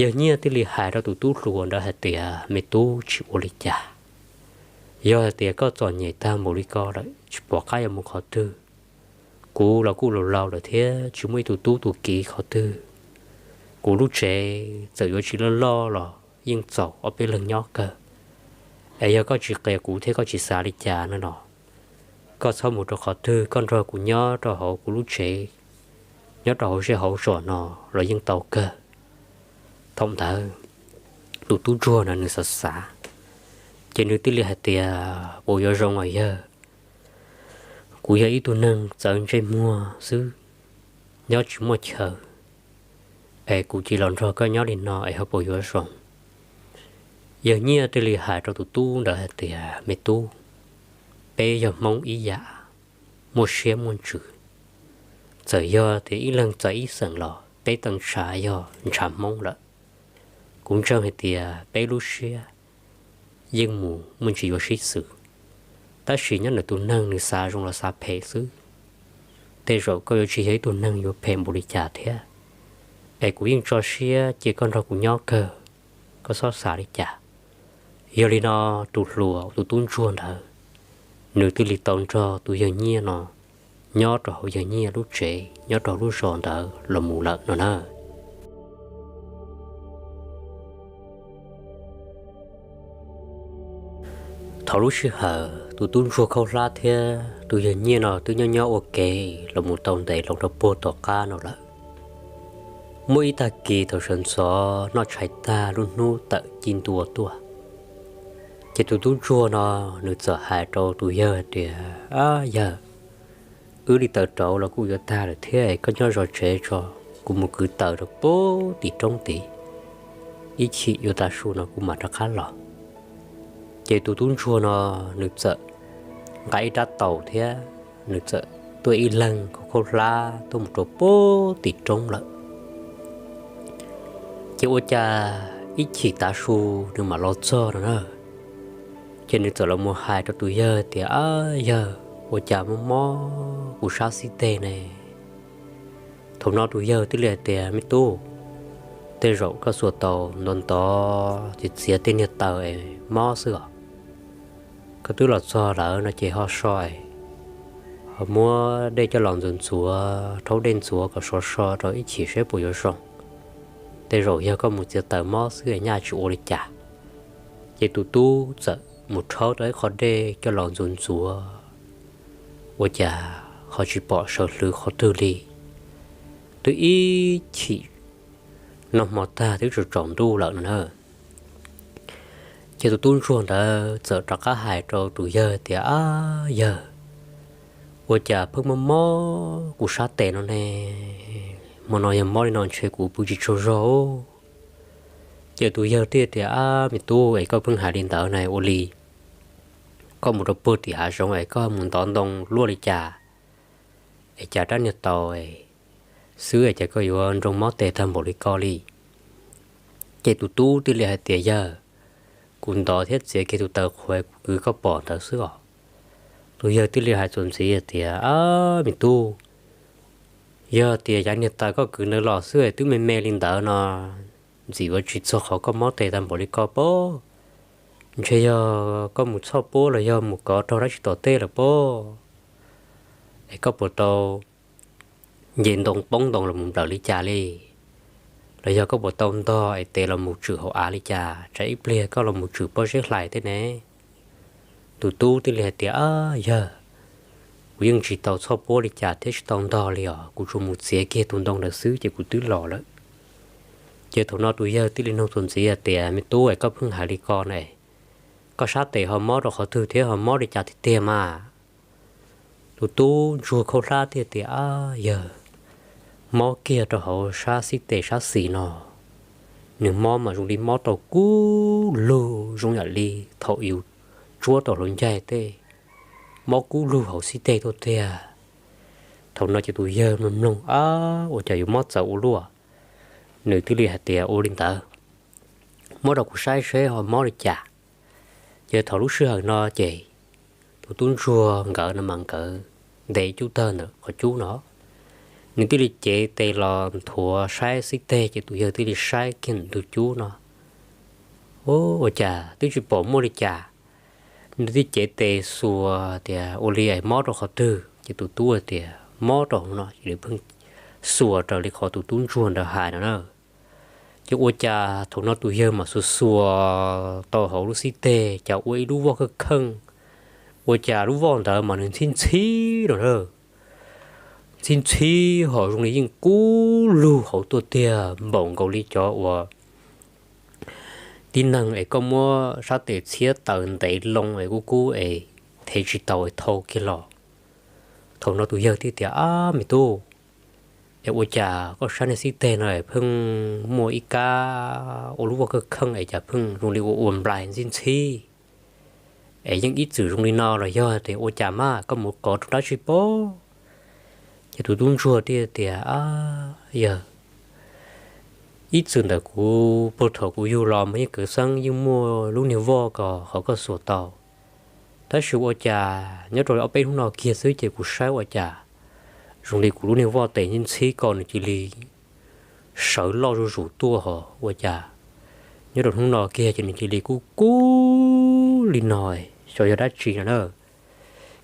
Yawg Nyiaj thiaj li hais rau tus tub hluas ntawd hais tias, Me tub, tsis ua li cas. Yog hais tias koj txom nyem tag npaum li ko lawm tsis pom qab yuav mus qhov twg, kuv los kuj laus laus lawm thiab tsis muaj ib tug tub tus kiv qhov twg. Kuv lub tsev txawm yuav tsis loj loj los yeej txaus ob peb leeg nyob kawg. Es yog koj tsis qias kuv thiab koj tsis xav li cas no los, koj txhob mus rau qhov twg, koj nrog kuv nyob rau hauv kuv lub tsev, nyob rau hauv zej hauv zos no los yeej tau kawg. Thaum ntawd tus tub ntsuag no nws xav xav, ces nws thiaj li hais tias, Puas yuav zoo os yawg? Kuv yog ib tug neeg txawv ntsej muag xwb, nyob tsis muaj chaw, es kuv cia li los nrog koj nyob li no es ho puas yuav zoo? Yawg Nyiaj thiaj li hais rau tus tub ntawd hais tias, Me tub, peb yog Hmoob ib yam, muaj siab muaj ntsws. Txawm yog tias ib leeg txawv ib xeem los peb tau ntshav yog ntshav Hmoob lawm. Kuv ntseeg hais tias peb lub siab yeej mus muaj ntsis yuav sib xws, tab sis nyob ntawm tus neeg nws xav zoo los xav phem xwb. Tej zaum koj yuav tsis yog ib tug neeg yuav phem npaum li cas thiab, es kuv yeej tso siab cia koj nrog kuv nyob kawg, koj txhob xav li cas. Yog li no, tus hluas tus tub ntsuag ntawd, nws thiaj li tau nrog tus yawg Nyiaj no nyob rau hauv yawg Nyiaj lub tsev nyob rau lub zos ntawd los mus lawm no na. Thaum lub sij hawm tus tub ntsuag khaub hlab thiab tus yawg Nyiaj no twb nyob nyob ua ke los mus tau ntev los rau puag tom qab no lawm. Muaj ib tag kis thaum sawv ntxov noj tshais tag lub hnub tawm ci ntua tuaj, ces tus tub ntsuag no nws txawm hais rau tus yawg tias, Ab yawg, wb li taws rauv los kuj yuav tag lawm thiab, koj nyob zov tsev tso, kuv mus kwv taws rau puag tim roob tid, ib chim yuav tav su no kuv mam rov qab los. Ces tus tub ntsuag no nws txawm nqa ib rab taus thiab nws txawm tuaj ib leeg khaub khaub hlab tuaj mus rau puag tim roob lawm. Ces ua cas ib chim tav su nws mam los txog no na, ces nws txawm los mus hais rau tus yawg tias, Ab yawg, ua cas mob mob kuv sab xib teg ne? Thaum no tus yawg thiaj li hais tias, Me tub, tej zaum koj xuas taus ntov ntov ces txiav tej niag taws es mob xwb os. Koj twb los txog lawm no ces ho so, ho muab dej coj los ntxuav ntxuav, rhaub dej ntxuav kom sov so rau ib chim seb puas yuav zoo. Tej zaum yog koj mus txiav taws mob xwb, nyaj tsis ua li cas. Ces tus tub txawm mus rhaub tau ib qho dej coj los ntxuav ntxuav, ua cas ho tsis pom sawv hlwv qhov twg li. twb ib chim noj hmo tag twb tsaus ntuj lawm no na. Ces tus tub ntsuag ntawd txawm rov qab hais rau tus yawg tias, Ab yawg, ua cas pheej mob mob kuv sab tes no ne? Hmo no yog mob li no ntshe kuv pw tsis tsaug zog. Ces tus yawg thiaj tias, Ab me tub, es koj pheej hais li ntawd na ua li koj mus rau puag tim hav zoov es koj mus ntov ntoo luaj li cas es cas rab niag taus xwb es cas koj yuav nroo mob tes tag npaum li ko li? Ces tus tub thiaj li hais tias, Yawg, kuv ntov thiab txiav kiag tus taws qhuav kuv kwv koj pom ntawd xwb os. Tus yawg thiaj li hais txuas ntxiv hais tias, Ab me tub, yog tias yav niag taws koj kwv ntawd los xwb es twb me me li ntawd no, ntxim yuav tsis txog qhov koj mob tes tag npaum li ko pob. Ntshe yog koj mus txhoj puab los yog mus kov raug dab tsi tom tej lawm pob. Es koj puas tau nce ntoo poob ntoo los mus nplawm li cas li? Los yog koj puas tau ntog es tes los mus tswm hauv av li cas, tsam ib pliag koj los mus tswm pob zeb hlais tej ne? Tus tub thiaj li hais tias, Ab yawg, kuv yeej tsis tau txhoj puab li cas thiab tsis tau ntog li os, kuv tsuas mus txiav kiag tus ntoo ntawd xwb ces kuv twb los lawm. Ces thaum no tus yawg thiaj li nug txuas ntxiv hais tias, Me tub, es koj pheej hais li ko ne, koj sab tes ho mob rau qhov twg thiab ho mob li cas tiag tiag mas? Tus tub ntsuag khaub hlab thiaj tias, Ab yawg, mob kiag rau hauv sab xib tes sab xis no. Nws mob mas zoo li mob tau kub lug zoo yam li thaum yus tsuab tau hluav ncaig tej, mob kub lug hauv xib teg tuaj tiag. Thaum no ces tus yawg mloog mloog, Ab, ua cas yuav mob txawv ua luaj? Nws thiaj li hais tias, Ua li ntawd, muab rau kuv saib seb ho mob li cas. Ces thaum lub sij hawm no ces tus tub ntsuag nkawd no mas nkawd ntes cub tawg ntawm qhov cub no, nws thiaj li cev tes los nthuav saib xib teg ces tus yawg thiaj li saib kiag ntug cub no, ua cas twb tsis pom muaj li cas. Nws thiaj cev tes xuas tias ua li es mob rau qhov twg ces tus tub tias mob rau hauv no ces nws pheej xuas raws li qhov tus tub ntsuag ntawd hais no na. Ces ua cas thaum no tus yawg mas xuas xuas tau hauv lub xib teg cas ua ib lub voj kheej kheej, ua cas lub voj ntawd mas nws ntxhib ntxhib no na, ntxhib ntxhib ho zoo li yeej kub lug hauv tuaj tiag npaum nkaus li cov uas tib neeg es koj muab sab tes txhiab taws ntev loo es kub kub es thev tsis tau es thau kiag los. Thaum no tus yawg thiaj tias, Ab me tub, es ua cas koj saib niag xib teg no pheej muaj ib kab ua lub voj kheej kheej es cas pheej zoo li ua ua nplai ntxhib ntxhib, es yeej ib txwm zoo li no los yog tias ua cas mas koj mus kov rau dab tsi pob? Ces tus tub ntsuag thiaj tias, Ab yawg, ib txwm ntawm kuv puag thaum kuv yug los mas yeej kwv xeeb yeej muaj lub niag voj ko qhov koj xuas tau, tab sis ua cas nyob rau ob peb hnub no kiag xwb ces kuv saib ua cas zoo li kuv lub niag voj tes ntxhib ntxhib ko nws cia li sawv loj zuj zus tuaj ho ua cas nyob rau hnub no kiag ces nws cia li kub kub li no, xyov yog dab tsi no na.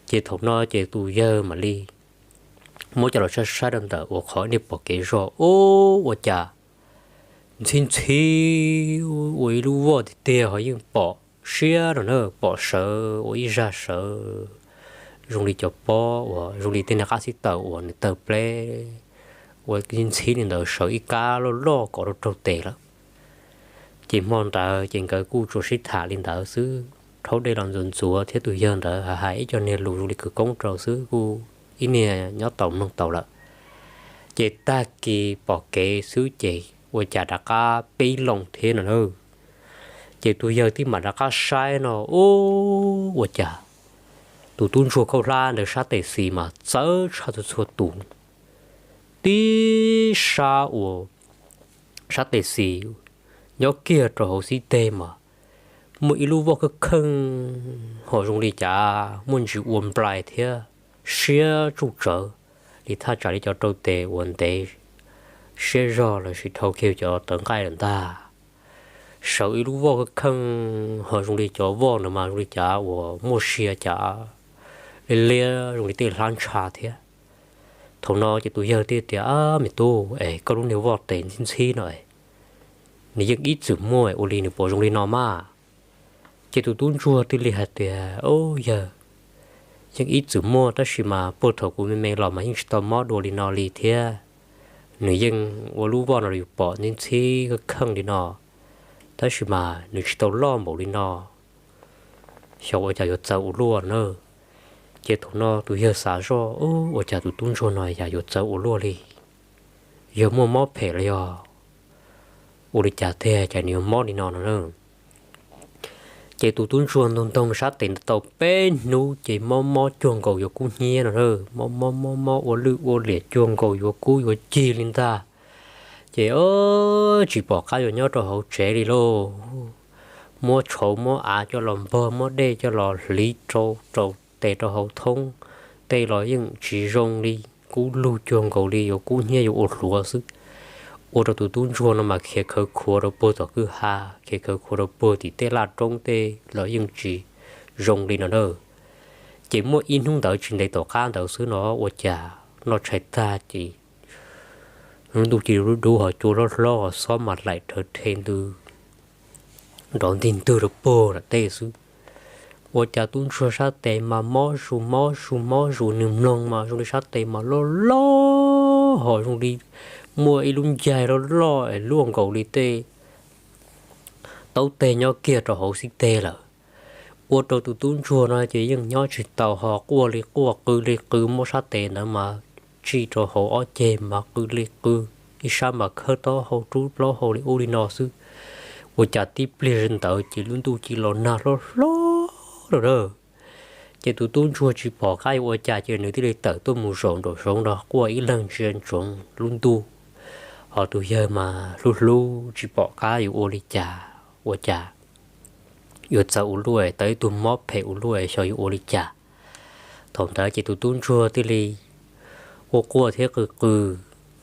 Ces thaum no ces tus yawg mam li muab coj los saib saib rau ntawm uas qhov niag pom kev zog, ub, ua cas ntxhib ntxhib ua ib lub voj tiag tiag ho yeej pom siab no na, pom sawv ua ib zaj sawv zoo li cov pob uas zoo li tej niag qab xib taws uas nws tawg pleb ua ntxhib li ntawd sawv ib kab loj loj kom rau raug tes lawm. Ces hmo ntawd ces nkawd kuj tsuas sib tham li ntawd xwb, rhaub dej los ntxuav ntxuav thiab tus yawg ntawd hais ib co niag lus zoo li khawv koob rau xwb kuj ib niag nyob tau mloog tau lawm. Ces tag kis pom kev xwb ces ua cas rov qab pib loo thiab no na. Ces tus yawg thiaj mam rov qab saib no, ub, ua cas tus tub ntsuag khaub hlab ntawd sab tes xis mas txawv tshaj txhua txhua tus. Tib sab uas sab tes xis nyob kiag rau hauv xib teg mas muaj ib lub voj kheej kheej ho zoo li cas muaj ntsis ua nplai thiab siab tsuj tsawv li thaj tsam li cov rau tes uas ntev siab zog lossis dhau kiag cov tawv nqaij lawm ntag. Sawv ib lub voj kheej kheej ho zoo li cov voj ntawd mas zoo li cas uas muaj sia cas liab liab zoo li tej hlab ntsha thiab. Thaum no ces tus yawg thiaj tias, Ab me tub, es koj lub niag voj tes ntxhib ntxhib no nws yeej ib txwm muaj, ua li nws puas zoo li no mas? Ces tus tub ntsuag thiaj li hais tias, Ub yawg, yeej ib txwm muaj tab sis mas puag thaum kuv me me los mas yeej tsis tau mob dua li no li thiab. nws yeej ua lub voj no yus pom ntxhib ntxhib kheej li no, tab sis mas nws tsis tau loj npaum li no, xyov ua cas yuav txawv ua luaj na. Ces thaum no tus yawg xav zoj, ua cas tus tub ntsuag no yam yuav txawv ua luaj li, yog muaj mob phem los yog ua li cas tiag ces nws yuav mob li no no na. Ces tus tub ntsuag ntog ntog sab tes ntawd tau peb hnub ces mob mob cuag nkaus yuav kub hnyiab no na, mob mob mob mob ua lwj ua liam cuag nkaus yuav kub yuav cig li ntag. Ces tsis pom qab yuav nyob rau hauv tsev li lauj, muab tshauv muab av coj los npog, muab dej coj los hliv rau rau tes rau hauv thoob, tej los yeej tsis zoo li, kub lug cuag nkaus li yuav kub hnyiab yuav ua hluav xwb. Ua rau tus tub ntsuag no mas khiav khawv khuav rau puag tom kwj ha, khiav khawv khuav rau puag tim tej laj roob tej los yeej tsis zoo li no na. Ces muaj ib hnub ntawd tsis ntev tom qab ntawd xwb no ua cas noj tshais tag ces lub ntuj cia li dub dub ho cua hlob hlob ho xob mas laim rhawv rhe ntws nrov ntig ntwg rau puag nram tej xwb. Ua cas tub ntsuag sab tes mas mob zus mob zus mob zus, nws mloog mas zoo li sab tes mas loj loj ho zoo li muaj ib lub ncaig loj loj es luaj nkaus li tej taub teg nyob kiag rau hauv xib teg lawm. Ua rau tus tub ntsuag no ces yeej nyob tsis tau ho quaj li quaj qw li qw, muab sab tes ntawd mas tsij rau hauv ob ceg mas qw li qw, ib sab mas khawb taub hau rub plaub hau li ub li no xwb. Ua cas tib pliag ntawd ces lub ntuj cia li los nag hlob hlob lawm na. Ces tus tub ntsuag tsis pom qab yuav ua cas ces nws thiaj li tawm tuaj mus zaum nraum zoov no quaj ib leeg ntsia ntsoov lub ntuj. Ho tus yawg mas hlub hlub tsis pom qab yuav ua li cas, ua cas yuav txawv ua luaj, tau ib tug mob phem ua luaj xyov yuav ua li cas. Thaum ntawd ces tus tub ntsuag thiaj li quaj quaj thiab qw qw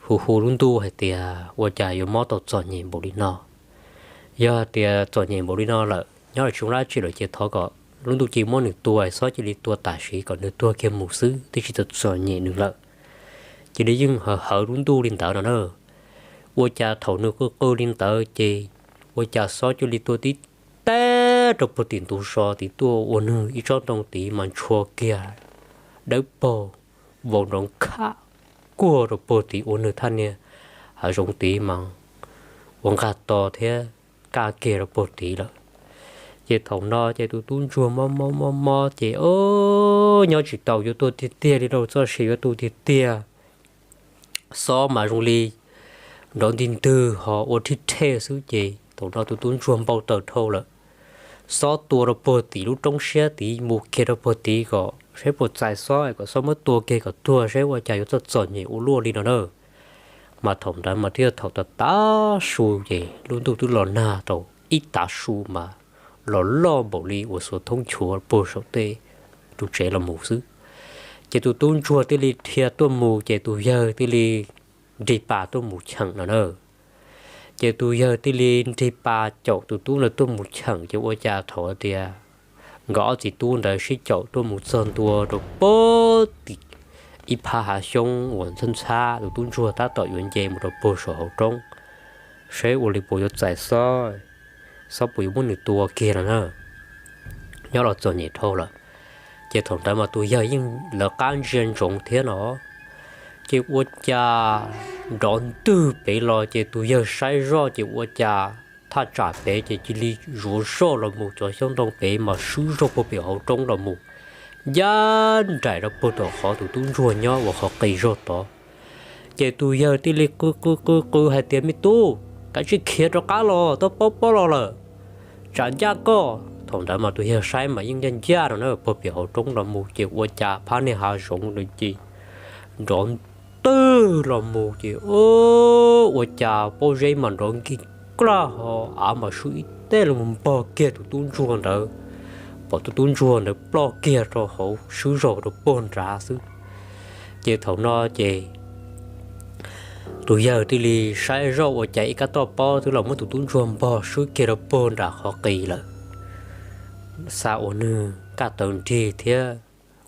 hu hu lub ntuj hais tias ua cas yuav mob tau txom nyem npaum li no. Yog hais tias txom nyem npaum li no lawm nyob los tsis zoo dab tsi lawm ces thov kom lub ntuj cia li muab nws tua, xob cia li tua tam sim kom nws tuag kiag mus xwb, twb tsis tau txom nyem nws lawm. Cia li yeej hawv hawv lub ntuj li ntawd no na. Ua cas thaum nws qw qw li ntawd ces ua cas xob cia li tua tib teb rau puag tim ntug zos tid tuaj ua nws ib tsob ntoo tid mas ntshua kiag dawb paug vau nrov khab kuag rau puag tid ua nws thaj niag hav zoov tid mas ua nqag to thiab kaj kiag rau puag tid lawm. Ces thaum no ces tus tub ntsuag mob mob mob mob ces nyob tsis tau yuav tuag tiag tiag li rau txoj sia yuav tu tiag tiag. Xob mas zoo li nrov ntig ntwg ho ua rhib rhej xwb ces thaum no tus tub ntsuag npau taws dhau lawm. Xob tua rau puag tim lub roob siab tid mus kiag rau puag tid kom saib puas txais xob es kom xob muab tua kiag kom tuag saib ua cas yuav txom txom nyem ua luaj li no na. Mas thaum ntawd mas twb yog thaum tav tav su ces lub ntuj twb los nag tau ib tav su mas los loj npaum li uas xuas thoob chuav puag saum tej ru tsev los mus xwb. Ces tus tub ntsuag thiaj li dhia tuaj mus ces tus yawg thiaj li nrig pas tuaj mus cheem no na. Ces tus yawg thiaj li nrig pas caum tus tub ntawd tuaj mus cheem ces ua cas thaum tias nkawd ob txiv tub ntawd sib caum tuaj mus txog ntua rau puag tim ib phab hav xyoob uas ntxhab ntxhab, tus tub ntsuag tab tom yuav nce mus rau puag saum hauv roob saib ua li puas yuav txais xob, xob puas yuav muab nws tua kiag no na. Nyob los txom nyem dhau lawm. Ces thaum ntawd mas tus yawg yeej lawv qab ntsia ntsoov thiab no. Ces ua cas nrov ntwg pem los ces tus yawg saib zoj ces ua cas thaj tsam pem ces cia li zuav zoj los mus, cov xyoob ntoo pem mas swb zog puag pem hauv roob los mus ncaj nraim rau puag tom qhov tus tub ntsuag nyob uas qhov qis zog tod. Ces tus yawg thiaj li qw qw qw qw hais tias, me tub, kav tsij khiav rov qab los, tau paub pob los lawm, tsam ncaj koj. Thaum ntawd mas tus yawg saib mas yeej ncaj ncaj no na, puag pem hauv roob los mus ces ua cas phab niag hav zoov ntawd ces nrov ntwg los mus ces ua cas pob zeb mas nrov nkig klaj ho av mas swb ib teg los mus npog kiag tus tub ntsuag ntawd, pom tus tub ntsuag ntawd ploj kiag rau hauv swb zog rau puag nrad xwb. Ces thaum no ces tus yawg thiaj li saib zoj ua cas ib kab toj pob twb los muab tus tub ntsuag npog swb kiag rau puag nram qhov qis lawm. Xa ua nws kaj taw nrig thiab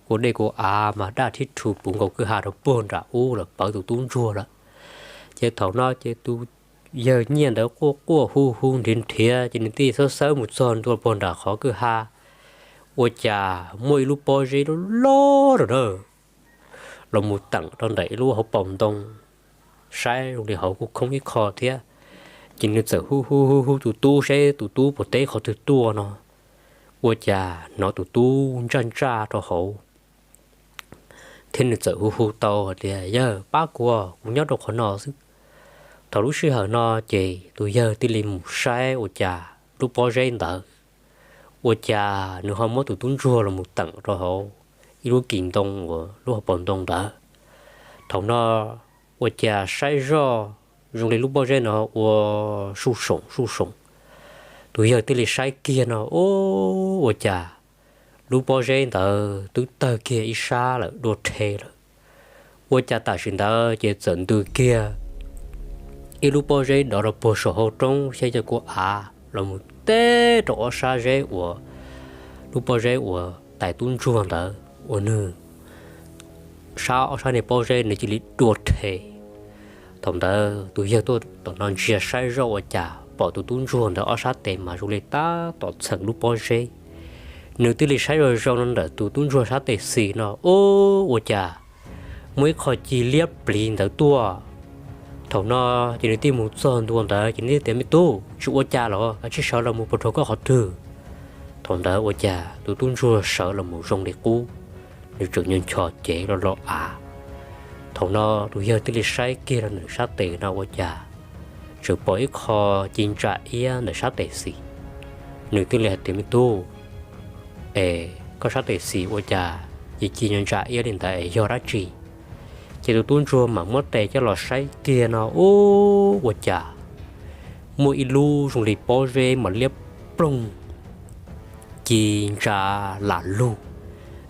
kua dej kua av mas daj thib rhu puv nkaus kwj ha rau puag nram ub lawm pawv tus tub ntsuag lawm. Ces thaum no ces tus yawg nyiaj ntawd quaj quaj hu hu nrhiav nrhiav ces nws thiaj li xawb xawb mus txog ntua puag nram qhov kwj ha, ua cas muaj ib lub pob zeb loj loj rau na los mus teem rau ntawm ib lub hauv paus ntoo. saib zoo li hauv kuj khoob ib qho thiab. Ces nws txawm hu hu hu hu tus tub seb tus tub puas teb qhov twg tuaj no. Ua cas hnov tus tub ntsaj ntsaj rau hauv, thiab nws txawm hu hu tau hais tias, Yawg, pab kuv, kuv nyob rau qhov no xwb. Thaum lub sij hawm no ces tus yawg thiaj li mus saib ua cas lub pob zeb ntawd, ua cas nws ho muab tus tub ntsuag los mus teem rau hauv ib lub kis ntoo uas lub hauv paus ntoo ntawd. Thaum no ua cas saib zoj zoo li lub pob zeb no ua suj soom suj soom. Tus yawg thiaj li saib kiag no, ua cas lub pob zeb ntawd twb tawg kiag ib sab lawm, dua rhe lawm. Ua cas tam sim ntawd ces txawm ntws kiag ib lub pob zeb dov rau puag saum hauv roob xyab cov kua av los mus teb rau ob sab zeb uas lub pob zeb uas tais tub ntsuag ntawd uas nws sab ob sab niag pob zeb nws cia li dua rhe. Thaum ntawd tus yawg tuaj tom no ntsia saib zoj ua cas pom tus tub ntsuag ntawd ob sab tes mas zoo li tab tom txheem lub pob zeb. Nws thiaj li saib zoo zoo no ntawm tus tub ntsuag sab tes xis no, ua cas muaj ib qho ci liab pliv ntawd tuaj. Thaum no ces nws thiaj mus txog ntua ntawd ces nws thiaj tias, Me tub, tsis ua cas los kav tsij sawv los mus puas rau koj qhov twg. Thaum ntawd ua cas tus tub ntsuag sawv los mus zoo li qub, nws tseem ncho ncho cev los los av. Thaum no tus yawg thiaj li saib kiag rau nws sab tes no ua cas tseem pom ib qho ci ntsa iab ntawm sab tes xis. Nws thiaj li hais tias, Me tub, es koj sab tes xis ua cas ci ci ntsa iab li ntawd es yog dab tsi? Ces tus tub ntsuag mam muab tes coj los saib kiag no, ua cas muaj ib lub zoo li pob zeb mas liab ploog ci ntsa lam lug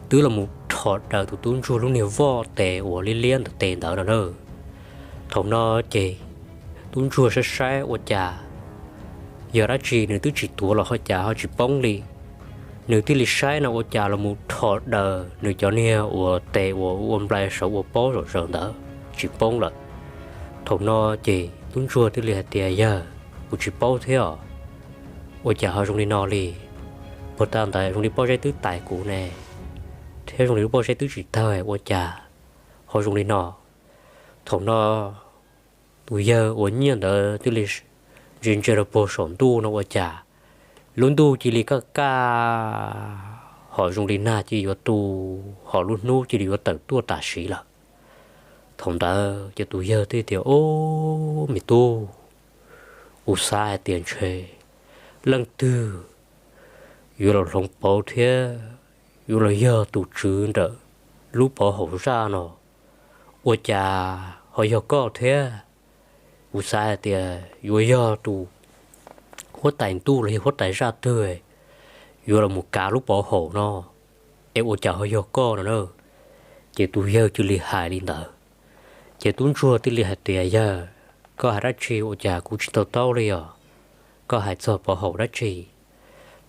twb los mus rho daws tus tub ntsuag lub niag voj tes uas liab liab ntawm tes ntawd no na. Thaum no ces tub ntsuag saib saib ua cas yog dab tsi nws twb tsis tuav los ho cas ho tsis poob li. Nws thiaj li saib no ua cas los mus rho daws nws cov niag uas tes uas ua nplai sawv ua pob zom zaws ntawd tsis poob lawm. Thaum no ces tub ntsuag thiaj li hais tias, Yawg, kuv tsis paub thiab os, ua cas ho zoo li no li? Puag ta ntawd zoo li pob zeb twb tais kuv ne, thiab zoo li lub pob zeb twb tsis tawg ua cas ho zoo li no? Thaum no tus yawg uas nyiaj ntawd thiaj li ntsia ntsia rau puag saum ntuj no ua cas lub ntuj cia li kaj kaj, ho zoo li nag cia yuav tu, ho lub hnub cia li yuav tawm tuaj tam sim lawm. Thaum ntawd ces tus yawg thiaj tias, Ob, me tub, kuv xav hais tias ntshe leej twg yuav los hloov pauv thiab yuav los yog tus tswv ntawm lub pov haum zaj no, ua cas ho yog koj thiab? Kuv xav hais tias yuav yog tus huab tais ntuj los yog huab tais zaj twg yuav los mus kav lub pov haum no, es ua cas ho yog koj no na? Ces tus yawg cia li hais li ntawd. Ces tub ntsuag thiaj li hais tias, Yawg, koj hais dab tsi ua cas kuv tsis to taub li os? Koj hais txog pov haum dab tsi?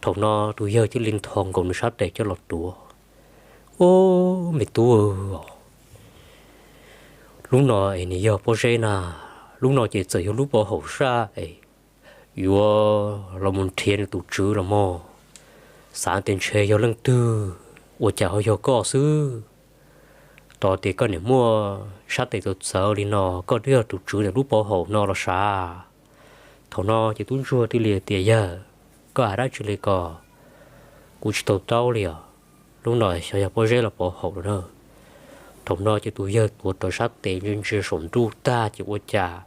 Thaum no tus yawg cia li nthos nkaus nws sab tes coj los tuav. Ob, me tub, lub no es nws yog pob zeb na, lub no ces txawm yog lub pov haum zaj es yuav los mus nrhiav nws tus tswv los mog. Xav tias ntshe yog leej twg, ua cas ho yog koj xwb? Tos tias koj niam muaj sab tes txawv txawv li no, koj twb yog tus tswv ntawm lub pov haum no los sav? Thaum no ces tub ntsuag thiaj li tias, Yawg, koj hais dab tsi li ko? Kuv tsis to taub li os. Lub no xyov yog pob zeb los pov haum no na. Thaum no ces tus yawg tuav rawv sab tes ntsia ntsia saum ntuj tag ces ua cas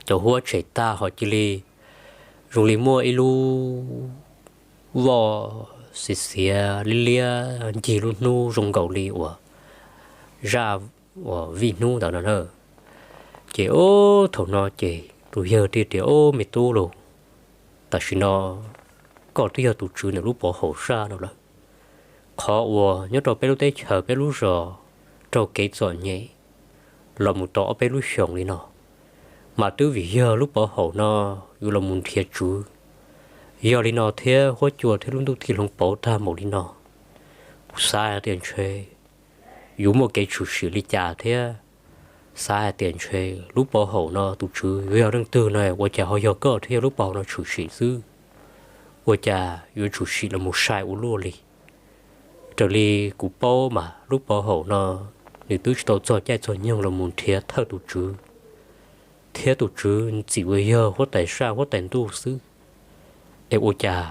cov huab tshem tag ho cia li zoo li muaj ib lub voj xiav xiav liab liab ncig lub hnub zoo nkaus li uas zaj uas vij hnub ntawd no na. Ces ob, thaum no ces tus yawg thiaj tias, Ob, me tub lauj, tam sim no koj twb yog tus tswv ntawm lub pov haum zaj no lawm. Qhov uas nyob rau peb lub teb chaws peb lub zos raug kev txom nyem los mus tau ob peb lub xyoos li no, mas twb vim yog lub pov haum no yuav los mus nrhiav tswv. Yog li no thiab huab cua thiab lub ntuj thiaj hloov pauv tag npaum li no. Kuv xav hais tias ntshe yuav muaj kev tshwm sim li cas thiab. Xav hais tias ntshe lub pov haum no tus tswv yuav yog leej twg no ua cas ho yog koj thiab yog lub pov haum no tshwm sim xwb. Ua cas yuav tshwm sim los mus sai ua luaj li? Raws li kuv paub mas lub pov haum no nws twb tsis tau txog caij txog nyoog los mus nrhiav thawj tus tswv, thiab tus tswv txim uas yog huab tais saj huab tais ntuj xwb. Es ua cas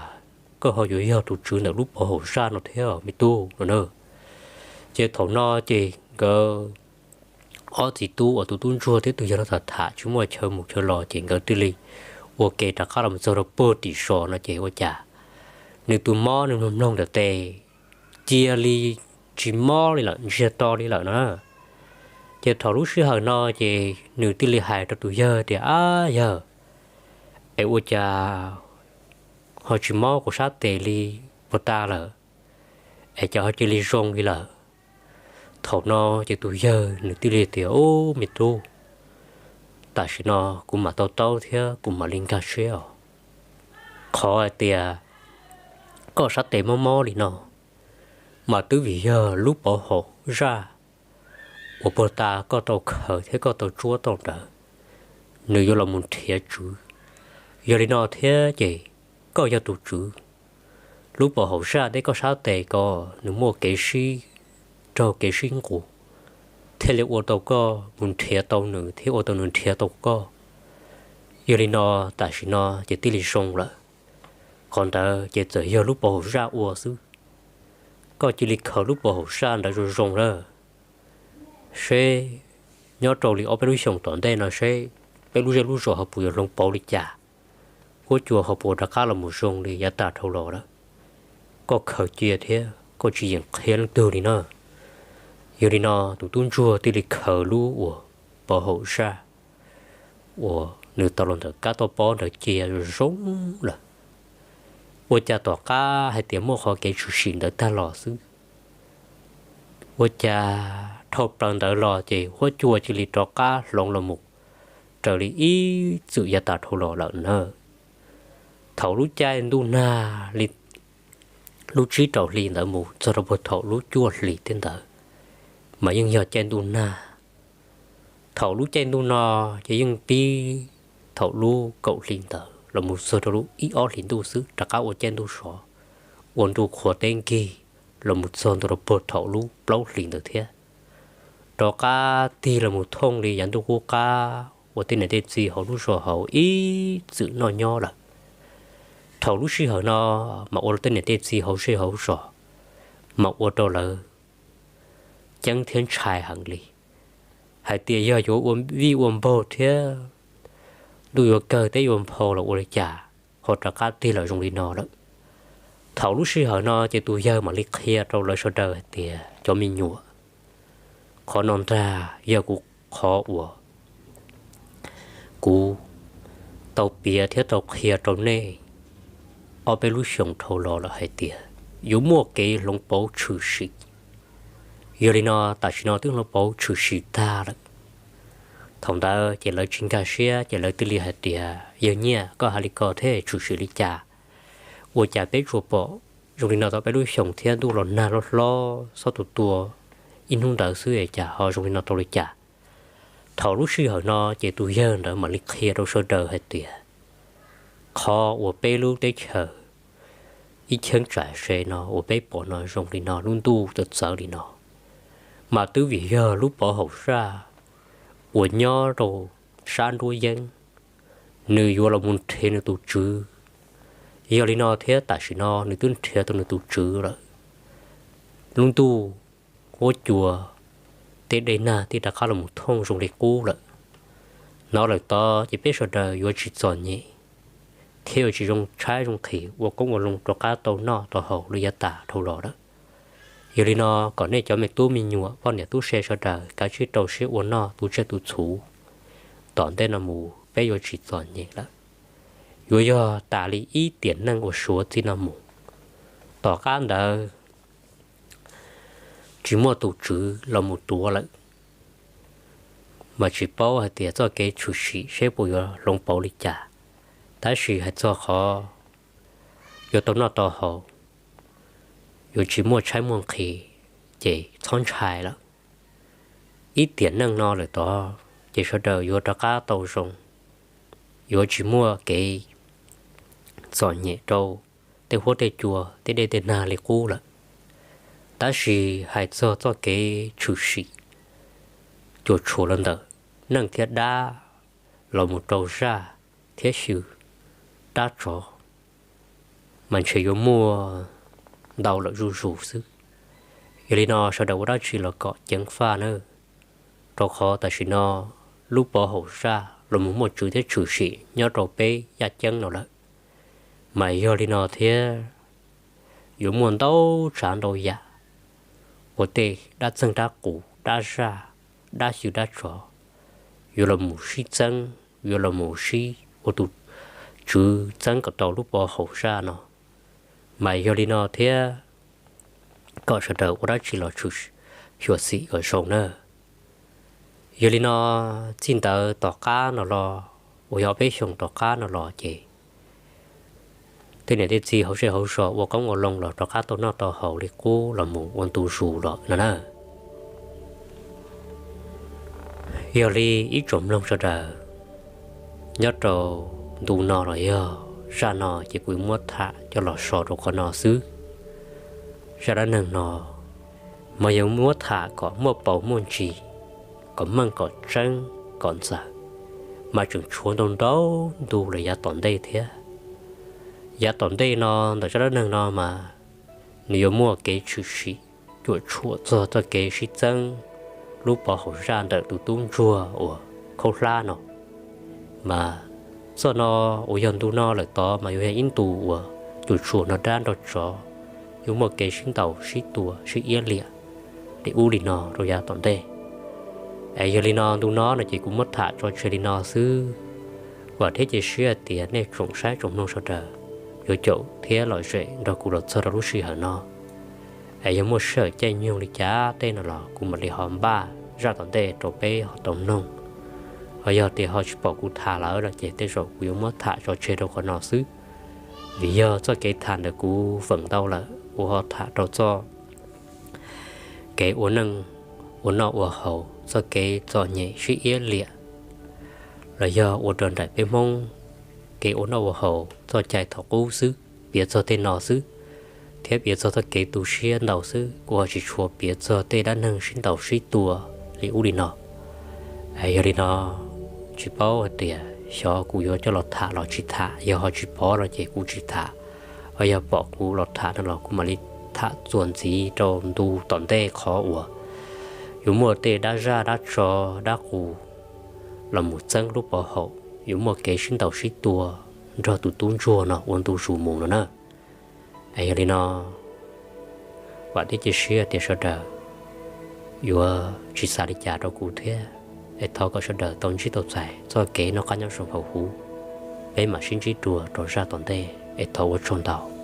koj ho yuav yog tus tswv ntawm lub pov haum zaj no thiab me tub no na? Ces thaum no ces nkawd ob txiv tub uas tus tub ntsuag thiab tus yawg no tham tham tsis muaj chaw mus chaw los ces nkawd thiaj li ua ke rov qab los txog rau puag tim zos no ces ua cas nws tus mob nws mloog mloog ntawm tes cia li tsis mob li lawm, ntsiag to li lawm na. Ces thaum lub sij hawm no ces nws thiaj li hais rau tus yawg tias, Ab yawg, es ua cas ho tsis mob kuv sab tes li puag ta lawm, es cas ho cia li zoo li lawm? Thaum no ces tus yawg nws thiaj li tias, Ub me tub, tam sim no kuv mam to taub thiab kuv mam li nkag siab os. Qhov hais tias koj sab tes mob mob li no mas twb vim yog lub pov haum zaj uas puag ta koj tau khaws thiab koj tau tsuab tau ntawd, nws yuav los mus nrhiav tswv. Yog li no thiab ces koj yog tus tswv, lub pov haum zaj thiab koj sab tes ko nws muaj kev sib raug kev sib nqus thiaj li ua tau koj mus nrhiav tau nws thiab ua tau nws nrhiav tau koj. Yog li no tam sim no ces thiaj li zoo lawm. Qhov ntawd ces txawm yog lub pov haum zaj ua xwb. Koj cia li khaws lub pov haum zaj ntawd zoo zoo lawm, seb nyob rau li ob peb lub xyoos tom ntej no seb peb lub zej lub zos ho puas yuav hloov pauv li cas, huab cua ho puas rov qab los mus zoo li yav tas dhau los lawm. Koj khaws cia thiab koj tsis yeem qhia leej twg li na. Yog li no tus tub ntsuag thiaj li khaws lub uas pov haum zaj uas nws tau los ntawm kab toj pob ntawd cia zoo zoo lawm. Ua cas tom qab hais tias muaj qhov kev tshwm sim ntawd tag los xwb, ua cas dhau plaws ntawd los ces huab cua cia li rov qab hloov los mus raws li ib txwm yav tas dhau los lawm na. Thaum lub caij ntuj nag li lub tsib rau hli ntawd mus txog rau puag thaum lub cuaj hli thiab ntawd mas yeej yog caij ntuj nag. Thaum lub caij ntuj no ces yeej pib thaum lub kaum hli ntawd los mus txog rau lub ib ob hlis ntuj xwb rov qab ua caij ntuj sov, ua ntuj qhuav teb nkig los mus txog ntua rau puag thaum lub plaub hlis ntawd thiab. Rov qab tig los mus thooj li yav ntuj qub qab uas tej niam tej txiv hauv lub zos hauv ib txwm noj nyob lawm. Thaum lub sij hawm no mas ua rau tej niam tej txiv hauv zej hauv zos mas ua rau lawv ceeb thiab ntshai heev li, hais tias yog yuav ua vij ua npaug thiab ntuj yuav kawg teb yuav nphau los ua li cas ho rov qab tig los zoo li no lawm. Thaum lub sij hawm no ces tus yawg mam li qhia rau lawv sawv daws hais tias, Cov me nyuam, qhov no ntag yog kuv qhov uas kuv tau piav thiab tau qhia rau nej ob peb lub xyoos dhau los lawm hais tias yuav muaj kev hloov pauv tshwm sim. Yog li no tam sim no twb hloov pauv tshwm sim tag lawm. Thaum ntawd ces lawv tsis nkag siab ces lawv thiaj li hais tias, Yawg Nyiaj, koj hais li ko thiab tshwm sim li cas? Ua cas peb tsuas pom zoo li no tau peb lub xyoos thiab ntuj los nag loj hlob xob tus tua ib hnub ntawd xwb es cas ho zoo li no tau li cas? Thaum lub sij hawm no ces tus yawg ntawd mam li qhia rau sawv daws hais tias, Qhov uas peb lub teb chaws ib cheeb tsam se no uas peb pom no zoo li no lub ntuj txawv txawv li no mas twb vim yog lub pov haum zaj uas nyob rau sab nruab yeeb, nws yuav los mus nrhiav nws tus tswv. Yog li no thiab tam sim no nws twb nrhiav tau nws tus tswv lawm. Lub ntuj, huab cua, tej dej nag twb rov qab los mus thooj zoo li qub lawm. No lawm tod ces peb sawv daws yuav tsis txom nyem thiab yuav tsis zoo tshaib zoo nqhis ua qoob ua loo rov qab tau noj tau haus li yav tas dhau los lawm. Yog li no kom nej cov me tub me nyuam poj niam tub se sawv daws kav tsij rau siab ua noj tu tsiaj tu txhuv, tom ntej no mus peb yuav tsis txom nyem lawm. Yuav yog tas li ib tiam neej uas suav txij no mus. Tom qab ntawd tsis muaj tus tswv los mus tuav lawm, mas tsis paub hais tias txoj kev tshwm sim seb puas yuav hloov pauv li cas. Tab sis hais txog qhov yuav tau noj tau haus, yuav tsis muaj tshaib muaj nqhis, ces txhob ntshai lawm. Ib tiam neej no lawm tod ces sawv daws yuav rov qab tau zoo, yuav tsis muaj kev txom nyem rau tej huab tej cua tej dej tej nag li qub lawm. Tab sis hais txog txoj kev tshwm sim cuam tshuam los ntawm neeg thiab dab los mus rau zaj thiab xyw dab tsov, mas ntshe yuav muaj ntau lawm zuj zus xwb. Yog li no sawv daws ua dab tsi los kom ceev faj nawb, rau qhov tam sim no lub pov haum zaj los mus muaj tswv thiab tshwm sim nyob rau peb yaj ceeb no lawm. Mas yog li no thiab yuav muaj ntau tsav ntau yam ua tej dab txeeg dab qus dab zaj dab xyw dab tsov yuav los mus sib txeeb, yuav los mus sib ua tus tswv txeeb kom tau lub pov haum zaj no. Mas yog li no thiab kom sawv daws ua dab tsi los tshwm xyuam xim kom zoo nawb. Yog li no txij ntawd tom qab no los uas yog peb xyoos tom qab no los ces tej niam tej txiv hauv zej hauv zos ua qoob ua loo los rov qab tau noj tau haus li qub los mus ua ntu zus lawm no na. Yog li ib tsoom mloog sawv daws, nyob rau ntu no los yog zaj no ces kuv muab tham coj los so rau qhov no xwb. Zaj dab neeg no mas yog muab tham kom muaj paus muaj ntsis, kom meej kom tseeb kom ntxaws, mas tseem tshuav ntau ntau ntu lawm yav tom ntej thiab. Yav tom ntej no ntawm zaj dab neeg no mas nws yuav muaj kev tshwm sim cuam tshuam txog txoj kev sib txeeb lub pov haum zaj ntawm tus tub ntsuag uas khaub hlab no. Mas txoj no uas yog ntu no lawm tod mas yuav yog ib ntu uas cuam tshuam nrog dab nrog tsov yuav muaj kev sib ntaus sib tua sib iab liam li ub li no rau yav tom ntej. Es yog li no ntu no no ces kuv muab tham tso tseg li no xwb. Vam thiab cia siab hais tias nej tsoom saib tsoom mloog sawv daws yuav caum thiab lom zem nrog kuv los txog rau lub sij hawm no. Es yog muaj sij hawm caij nyoog li cas tej no los kuv mam li ho npaj zaj tom ntej rau peb ho tau mloog. Ho yog tias ho tsis pom kuv tham lawm no ces tej zaum kuv yuav muab tham tso tseg rau qhov no xwb. Vim yog txoj kev tham ntawm kuv feem ntau lawm kuv ho tham rau txoj kev ua neej ua noj ua haus, txoj kev txom nyem sib iab liam, los yog ua rau nraim peb Hmoob kev ua noj ua haus txoj cai thaum qub xwb, piav txog tej no xwb, thiab piav txog txoj kev tu siab ntau xwb, kuv ho tsis tshua piav txog tej dab neeg sib ntaus sib tua li ub li no. Yog li no tsis paub hais tias xyov kuv yuav coj los tham los tsis tham, yog ho tsis pom no ces kuv tsis tham, ho yog pom kuv los tham no los kuv mam li tham txuas ntxiv rau ntu tom ntej qhov uas yuav muaj tej dab zaj dab tsov dab qus los mus txeeb lub pov haum, yuav muaj kev sib ntaus sib tua nrog tus tub ntsuag no ua ntu zus mus no na. Es yog li no vam thiab cia siab tias sawv daws yuav tsis xav li cas rau kuv thiab, es thov kom sawv daws tau ntsib tau txais txoj kev noj qab nyob zoo hauv huv. Peb mam sib ntsib dua rau zaj tom ntej, es thov ua tsaug ntau.